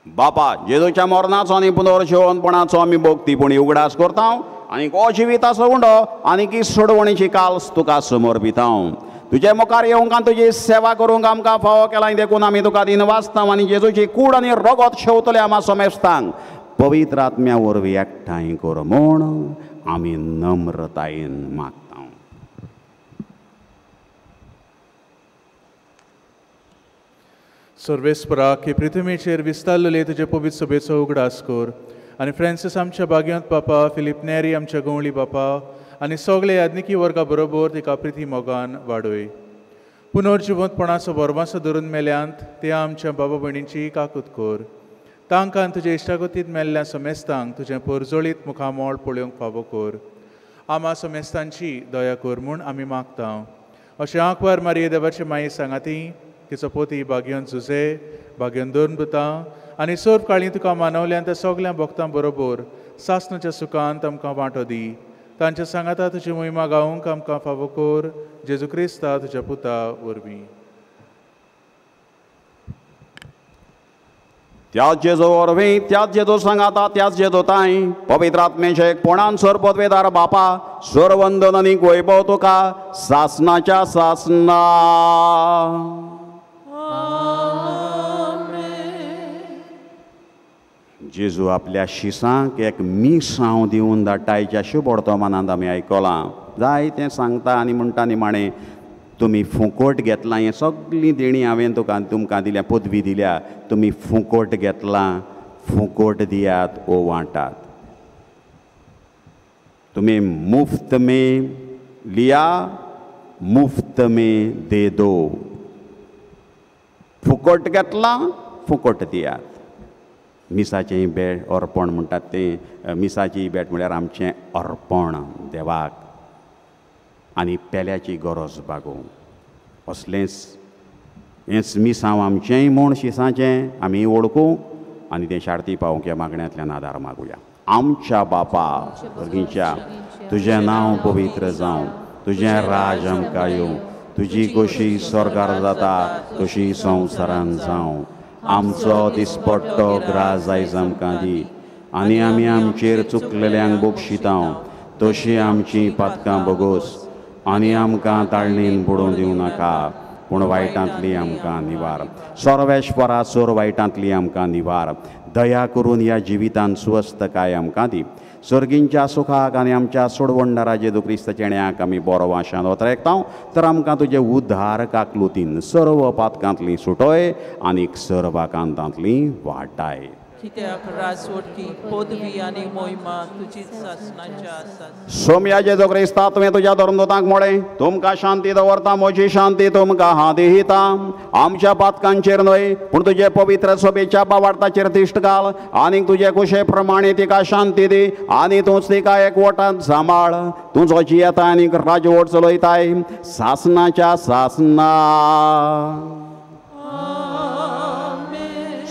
बापा जेजूच्या मरणाचो आनी पुनर्जीवनपणाचो आमी भोगती पूण उगडास करता आनी हो जिविताचो उंडो आनी की सोडवणीची काल्स तुका समर्पिता. तुजे मुखार येवंक आनी तुजी सेवा करूंक आमकां फावो केला देखून आमी तुका दिन वाचता आनी जेजूची कूड आनी रगत शेवतले आमा समेस्तांक पवित्र आत्म्या वरवीं एकठांय कर म्हूण आमी नम्रतायेन मागता. सर्वेस्पराक हे पृथ्वीचेर विस्तारलेले तुजे पवित्र सभेचो उगडास कर आनी फ्रांसीस आमच्या बाग्यांत बापा, फिलीप नेरी आमच्या गवळी बापा आनी सगळे याज्ञिकी वर्गा बरोबर तिका प्रिती मोगान वाडय. पुनर्जिवंतपणाचो भरवासो धरून मेल्यांत त्या आमच्या बाबा भयणींची काकूत कर. तांकां तुजे इश्टागतींत मेल्ल्या समेस्तांक तुजें परजळीत मुखामळ पळोवंक फावो कर. आमा समेस्तांची दया कर म्हूण आमी मागता. अशें आंकवार मारये देवाचे माये सांगाती तिचो पोती भाग्योन जुजे भाग्योन दोन आनी सर्व काळी तुका मानवल्यान त्या सगळ्या भक्तां बरोबर सासणाच्या सुखांत आमकां वांटो दी. तांच्या सांगाता तुजी मोहिमा गावंक आमकां फावो कर. जेजू क्रिस्ता तुज्या पुता वरवीं. त्याच जेजू वरवीं, त्याच जेजू सांगाता, त्याच जेजू ताई पवित्र आत्म्याचे एकपणान सर्वपदवेदार बापा सर्वंदन आनी वैभव तुका सासणाच्या सासना. जेजू आपल्या शिसांक एक मिसांव दिवन धाडटायच्या शुभवर्तमानांत आमी आयकलां. जाय तें सांगता आनी म्हणटा निमाणें तुमी फुकट घेतलां, हें सगळीं देणीं हांवें तुका तुमकां दिल्या, पदवी दिल्या, तुमी फुकट घेतलां, फुकट दियात ओ वांटात. तुमी मुफ्त में लिया मुफ्त में दे दो. फुकट घेतलां फुकट दियात. मिसाचें भेट अर्पण म्हणटात तें, मिसाची भेट म्हळ्यार आमचें अर्पण देवाक. आनी पेल्याची गरज भागोवंक. असलेंच हेंच मिसांव आमचेंय म्हूण शिसाचें आमी वळखूं आनी तें शार्ती पावोवंक ह्या मागण्यांतल्यान आदार मागुया. आमच्या बापा भुरगींच्या, तुजें नांव पवित्र जावं, तुजें राज आमकां येवं, तुजी कशी स्वर्गार जाता तशी संवसारान जावं. आमचो दिसपट्टो ग्रास आयज आमकां दी आनी आमी आमचेर चुकलेल्यांक बक्षितांव तशी आमची पातकां भोगोस आनी आमकां ताळणीन बुडोवन दिवं नाका, पूण वायटांतली आमकां निवार. सर्वेश्वरा सोर वायटांतली आमकां निवार. दया करून ह्या जिवितान स्वस्थकाय आमकां दी. सर्गींच्या सुखाक आनी आमच्या सोडवणदारा जेजू क्रिस्त चेण्याक आमी बरो वाशान वतरेकता तर आमकां तुजे उद्धार काकलुतीन सर्व पातकांतली सुटोय आनी सर्व कांतांतली वाटाय. कित्याक राजवटकी पदवी आनी मोहिमा तुजीच सासणाच्या आसात. सोम्या जेजू क्रिस्ता, तुवें तुज्या धर्मदूतांक म्हळें, तुमकां शांती दवरता, म्हजी शांती तुमकां हांव दिता. आमच्या पातकांचेर न्हय पूण तुजे पवित्र सभेच्या बावार्थाचेर दिश्ट घाल आनी तुजे कुशे प्रमाणे तिका शांती दी आनी तूंच तिका एकवटांत सांबाळ. तूं जो जियेता आनी राजवट चलयताय सासणाच्या सासणा.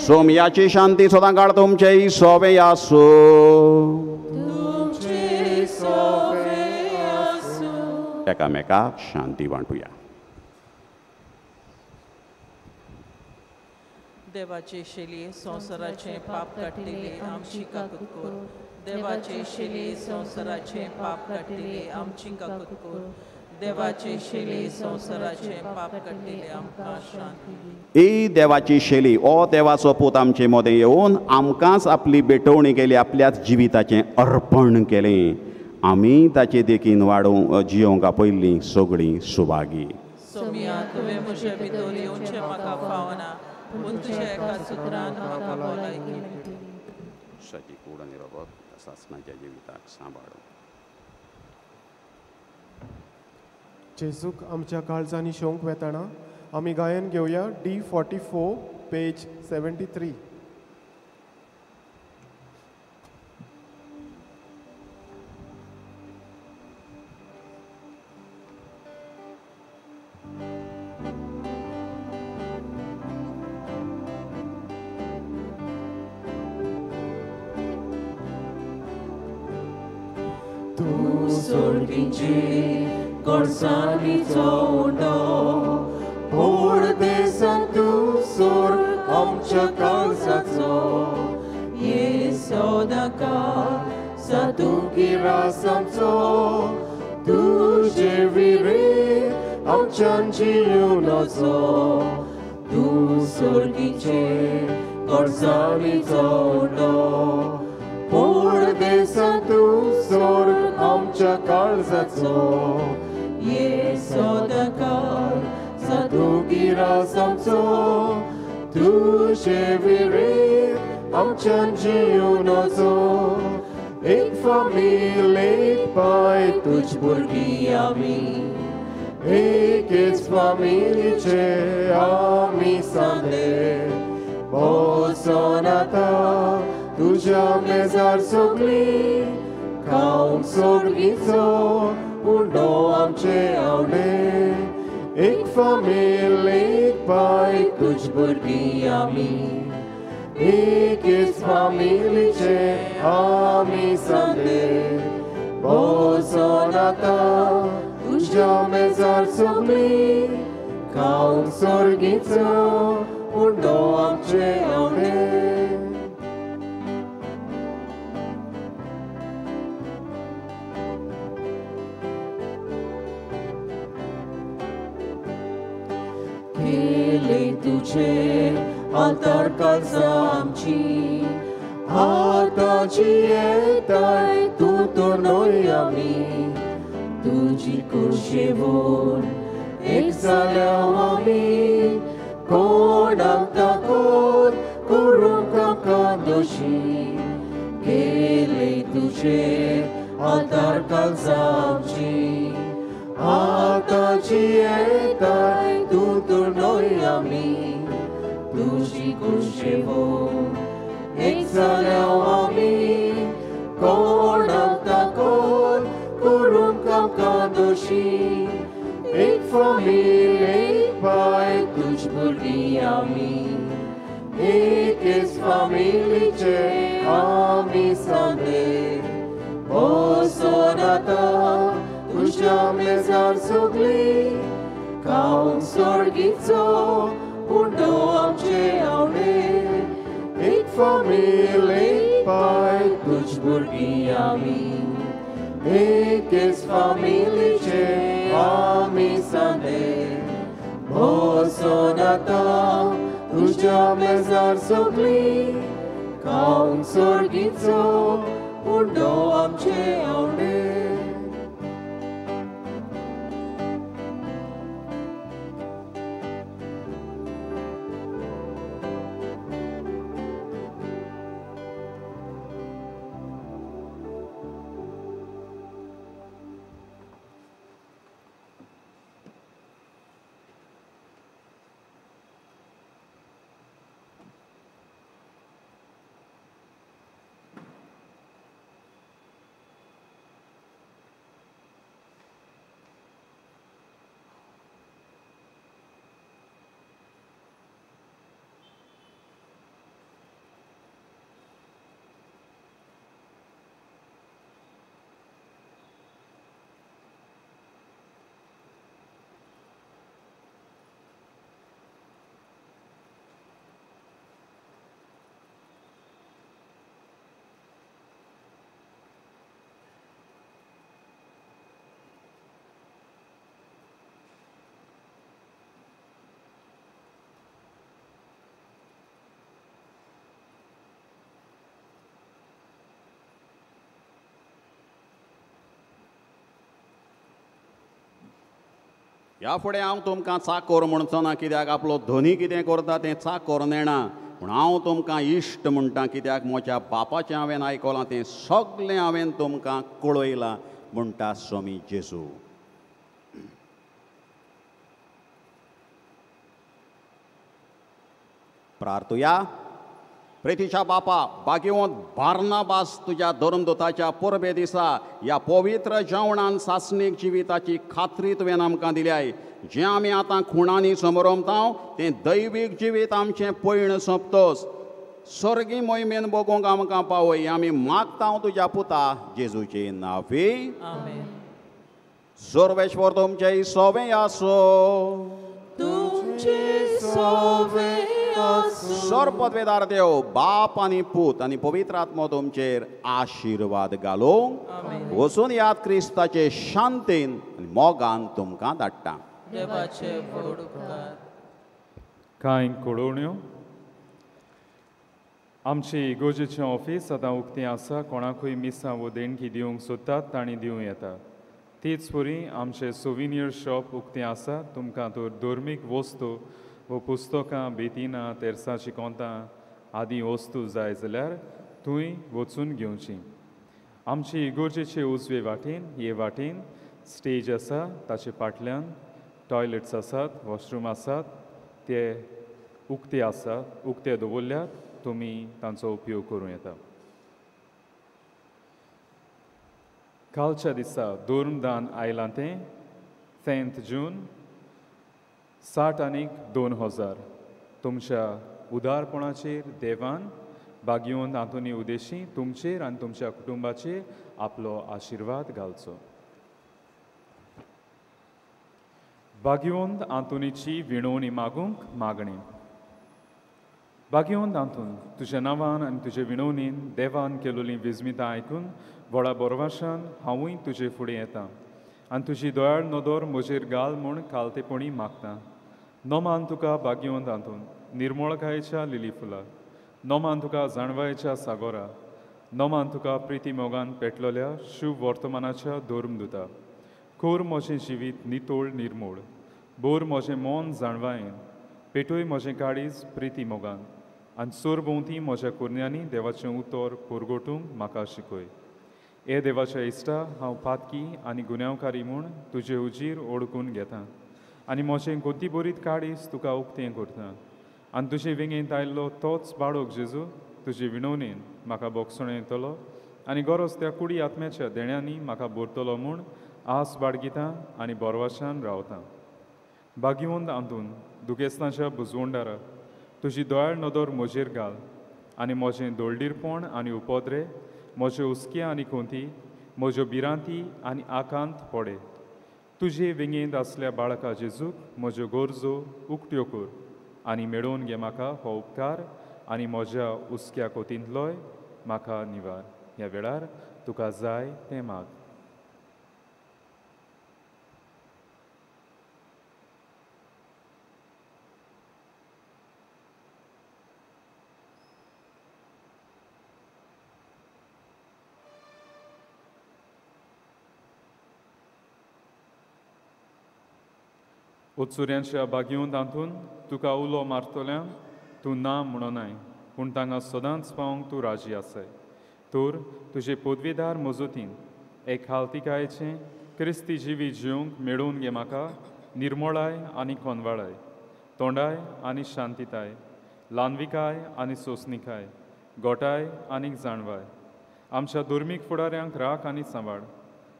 सोमयाची शांती सदां काळ तुमचेय सोवे आसूं. एकामेकाक शांती वांटुया. देवाचे शेली संवसाराचें पाप काडटिले आमची काकूत कर. देवाचे शेली संवसाराचें पाप काडटिले आमची काकूत कर. देवाची शेली संवसाराचें पाप काडटिले आमकां शांती दी. ही देवाची शेली, ओ देवाचो पूत आमचे मदें येवन आमकांच आपली भेटवणी केली, आपल्याच जिविताचें अर्पण केलें. आमी ताचे देखीन वाडोवंक जियोवंक आपयल्लीं सगळीं सुभागी. सोमिया, तुवें म्हजे भितर येवचें म्हाका फावना, पूण तुज्या एका सुत्रान म्हाका भलायकी मेळटली. साची कूड आनी रगत सासणाच्या जिविताक सांबाळूं. जेजूक आमच्या काळजांनी शोंक वेताना आमी गायन घेवया D44 page 73. तूं सोडकीची गोडसाणीचो उंडो पूण देसान तूं सोर आमच्या काळजाचो. ये सदांकाळ सातूं गिरास आमचो तुजे विरे आमच्यान जिवनाचो. तूं सोडकीचे गोडसाणीचो उंडो पूण देसान तूं सोर आमच्या काळजाचो. ये सदांकाळ सातूं गिरास आमचो तुजे विरे आमच्यान जिवनाचो. एक फामील एक पाय तुज भुरगीं आमी, एकेच फामिलीचे आमी सांदे. बसोन आतां तुज्या मेजार सगळीं खावंक सोडगीचो उंडो आमचे आवडे. एक फामील एक पाय तुज भुरगीं आमी, एकेच फामिलीचे आमी सांदे. बसोन आतां तुज्या मेजार सगळीं खावंक सोर्गीचो उंडो आमचे आवडे. केले तुझे आल्तार काळजां आमची, आतां जियेताय तूं तर न्हय आमी. तुजी कुशेवून एक जाल्या आमी, कोणाक ताकद करूंक आमकां दोशी. केले तुझे आल्तार काळजां आमची, आतां जियेताय तूं तर न्हय आमी. तुजी कुशेवून एक जाल्या आमी, कोणाक ताकद करूंक आमकां दोशी. आमी, एक फामील एक पाय तुज भुरगीं आमी, एकेच फामिलीचे आमी सांदे. बसोन आतां तुज्या मेजार सगळीं खावंक सोर्गीचो उंडो आमचे आवडे. एक फामील एक पाय तुज भुरगीं आमी, एकेच फामिलीचे आमी सांदे. बसोन आतां तुज्या मेजार सगळीं खावंक सोर्गीचो उंडो आमचे आवडे. ह्या फुडें हांव तुमकां चाकोर म्हणचो ना, कित्याक आपलो धनी कितें करता तें चाकोर नेणा, पूण हांव तुमकां इश्ट म्हणटा, कित्याक म्हज्या बापाचें हांवें आयकलां तें सगळें हांवें तुमकां कळयलां म्हणटा स्वामी जेजू. प्रार्थुया. प्रेतीच्या बापा, बागेवंत बार्नाबास तुज्या धर्मदूताच्या परबे दिसा ह्या पवित्र जेवणान सासणीक जिविताची खात्री तुवें आमकां दिल्याय. जें आमी आतां खुणांनी समरमता तें दैवीक जिवीत आमचें पयण सोंपतोच स्वर्गी मोहिमेन बगोवंक आमकां पावय. आमी मागता तुज्या पुता जेजूचे नांवी. आमेन. सर्वेश्वर तुमचे सोवे आसो. तुमचे सोवे आसो. सर्वपदवेदार देव बाप आनी पूत आनी पवित्र आत्मो तुमचेर आशिर्वाद घालूंक. वचून याद क्रिस्ताचे शांतीन आनी मोगान तुमकां धाडटा. देवाचे व्हड उपकार. कांय कळोवण्यो. आमचे इगोजेचें ऑफीस आतां उक्तें आसा. कोणाकूय मिसां वो देणगी दिवंक सोदतात तांणी दिवं येता. तेच वरी आमचें सोविनियर शॉप उक्तें आसा. तुमकां तर धर्मीक वस्तू वो पुस्तकां, बेतिनां, तेरसाचीं कोंतां आदी वस्तू जाय जाल्यार थंय वचून घेवची. आमचे इगोर्जेचे उजवे वाटेन हे वाटेन स्टेज आसा, ताचे फाटल्यान टॉयलेट्स आसात, वॉशरूम आसात, ते उक्ते आसात, उक्ते दवरल्यात, तुमी तांचो उपयोग करूं येता. कालच्या दिसा धर्मदान आयलां तें 10 जून 60 आनी 2000. तुमच्या उदारपणाचेर देवान बागयोन आंतोनी उदेशी तुमचेर आनी तुमच्या कुटुंबाचेर आपलो आशिर्वाद घालचो. बागयोन आंतोनीची विणवणी मागूंक मागणी. बागयोन आंतोन, तुज्या नांवान आनी तुजे विणवणीन देवान केलोलीं विजमितां आयकून व्हडा बोरवाशान हांवूय तुजे फुडें येता आनी तुजी दयाळ नदर म्हजेर घाल म्हूण कालतेपणी मागता. नमान तुका बागयोन आंतोन, निर्मळकायेच्या लिली फुला, नमान तुका जाणवायेच्या सागोरा, नमान तुका प्रिती मोगान पेटलोल्या शुभ वर्तमानाच्या धर्मदुता. कोर म्हजें जिवीत नितोळ निर्मूळ, बोर म्हजें मन जाणवायेन, पेटोय म्हजें काळीज प्रिती मोगान आनी सोरभोंवती म्हज्या कुरण्यांनी देवाचें उतर पुरगोटूंक म्हाका शिकय. हे देवाच्या इश्टा, हांव पातकी आनी गुन्यांवकारी म्हूण तुजे उजीर ओळखून घेता आनी म्हजें गोतीबरीत काळीज तुका उक्तें करता आनी तुजे वेंगेंत आयिल्लो तोच बाळक जेजू तुजे विणवणेन म्हाका बोगसणो येतलो आनी गरज त्या कुडी आत्म्याच्या देण्यांनी म्हाका भरतलो म्हूण आस बाळगिता आनी बोरवाशान रावता. भाग्यवंत आंतून दुखेस्तांच्या बुजवंडारा तुजी दयाळ नदर म्हजेर घाल आनी म्हजें दोळडीरपण आनी उपद्रे, म्हज्यो हुस्के आनी कोंती, म्हज्यो भिरांती आनी आकांत पडे. तुजे वेंगेंत आसल्या बाळका जेजूक म्हज्यो गरजो उक्त्यो कर आनी मेळोवन घे म्हाका हो उपकार आनी म्हज्या हुस्क्या कोतींतलोय म्हाका निवार. ह्या वेळार तुका जाय तें माग. उत्सुऱ्यांच्या बागेवंत तातूंत तुका उलो मारतल्यांक तूं ना म्हणनाय, पूण तांकां सदांच पावोवंक तूं राजी आसाय. तर तुजे पदवीदार मजतीन एक हालतिकायेचें क्रिस्ती जिवीत जिवंक मेळोवन घे म्हाका निर्मोळाय आनी कोनवाळाय, तोंडाय आनी शांतिताय, ल्हानविकाय आनी सोंसणिकाय, गोटाय आनी जाणवाय. आमच्या धर्मीक फुडाऱ्यांक राख आनी सांबाळ.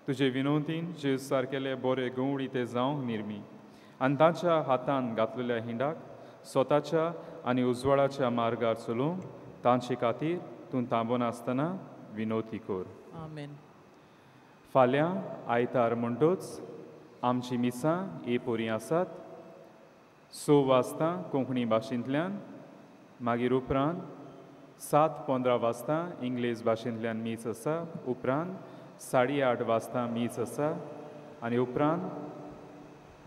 तुजे विनवतीन जेज सारकेले बरे गंवळी ते जावंक निर्मी आनी तांच्या हातान घातलेल्या हिंडाक स्वताच्या आनी उजवाडाच्या मार्गार चलोवंक तांचे खातीर तूं थांबनासतना विनवती कर. आमेन. फाल्यां आयतार म्हणटच आमची मिसां ए पोरी आसात. 6 वाजता कोंकणी भाशेंतल्यान, मागीर उपरांत 7:15 वाजता इंग्लीश भाशेंतल्यान मीस आसा, उपरांत 8:30 वाजता मीस आसा आनी उपरांत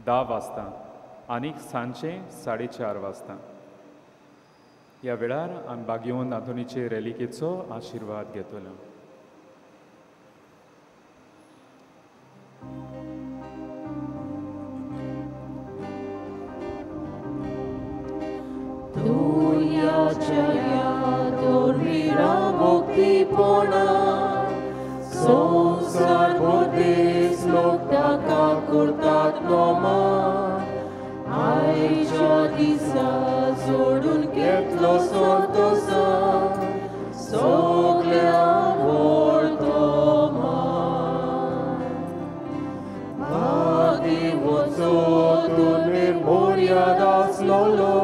10 वाजता आनी सांजचे 4:30 वाजता. ह्या वेळार आमी भाग्यवंत आंतोनीचे रेलिकेचो आशिर्वाद घेतलो. संवसार परदेस लोक ताका करतात नोमान. आयच्या दिसा जोडून घेतलो संतोसा सगल्या व्हडलो मान. भाग्यवंतो तूं निर्मोर्याद आसलोलो,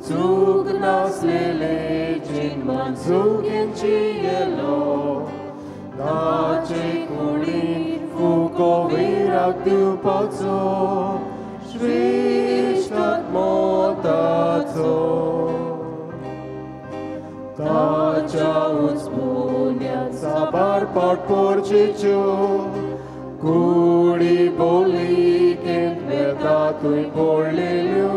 चूक नासलेले जिनमान चुकेंची येलो. ताचे कुडीन फुको विराग दिवपाचो श्रेश्ठ आत्मोताचो. ताच्या उचपुन्यान साबार पाट पोरचेच्यो कुडी बोलिकेंत वेता थंय पडलेल्यो.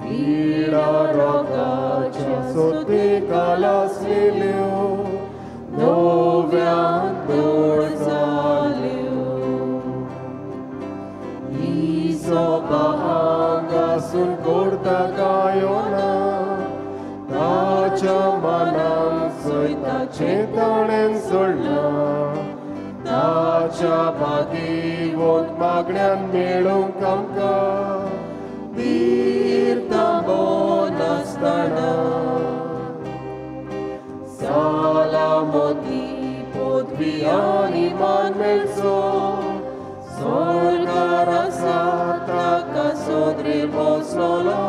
पिडा रोगाच्या सोतेकाल आसलेल्यो नव्यान दूर जाल्यो. ही सोबा हांगासून करता गायोना, ताच्या मनान सयताचें ताणें सोडलां. ताच्या भागीवंत मागण्यान मेळूंक आमकां धीर थांबनासतना. सालामती पदवी आनी मान मेळचो सरकार आसा ताका सोदरे बसलोलो.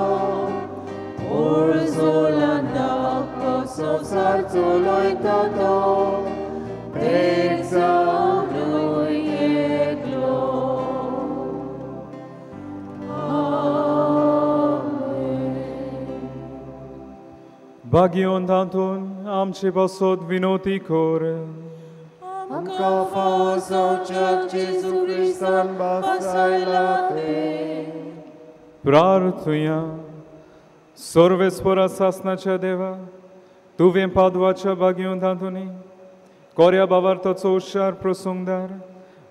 ओळजोलांत संवसार चलयता तो एक जावनूय एकलो. भाग्यवंत आंतून आमचे पासत विनवती कर. आमकां फावो जावच्याक जेजू क्रिस्तान भासायला तें. प्रार्थुया. सर्वेस्परा सासनाच्या देवा, तुवें पादवाच्या भाग्यवंत आंतोनी कोऱ्या बावार्थाचो हुशार प्रसंगदार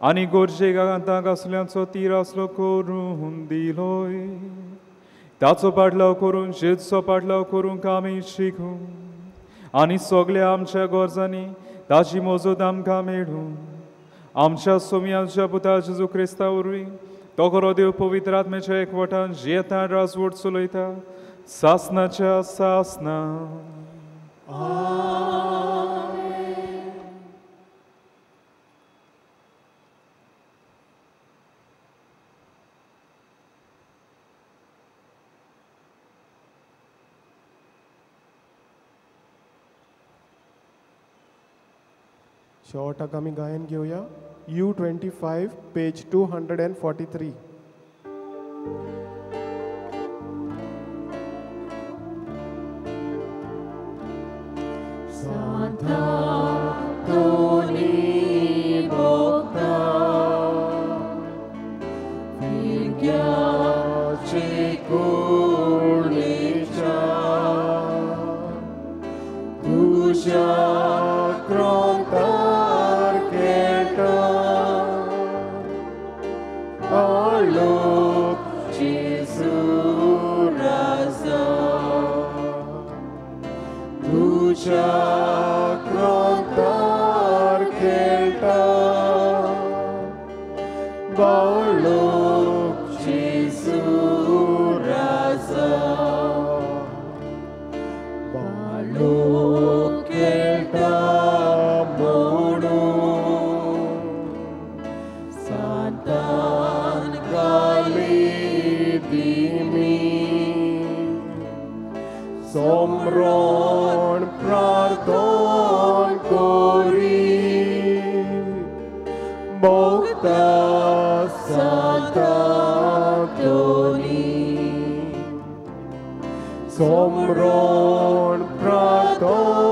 आनी गरजेक आंताक आसल्याचो तीर आसलो करून दिलोय. ताचो पाटलाव करून जेजचो पाटलाव करूंक आमी शिकूं आनी सगल्या आमच्या गरजांनी ताची मजत आमकां मेळूं. आमच्या सोम्यांच्या पुता जेजू क्रिस्ता वरवीं तो खरो देव पवित्र आत्म्याच्या एकवटान जियेता राजवट चलयता सासनाच्या सासना. आमेन. शेवटाक आमी गायन घेवया U25 page 243. Sant'Antonio Bogda, Figliaci Curlicia, Tuja Crontar Kelta, Alok Jesu Raza, Tuja Crontar Kelta, Balok Jesu Raza, Balok Kelta Modu, Santan Galidimi, Somron Prarthon Kori, Bhakta Sant'Antoni, Somron Prarthon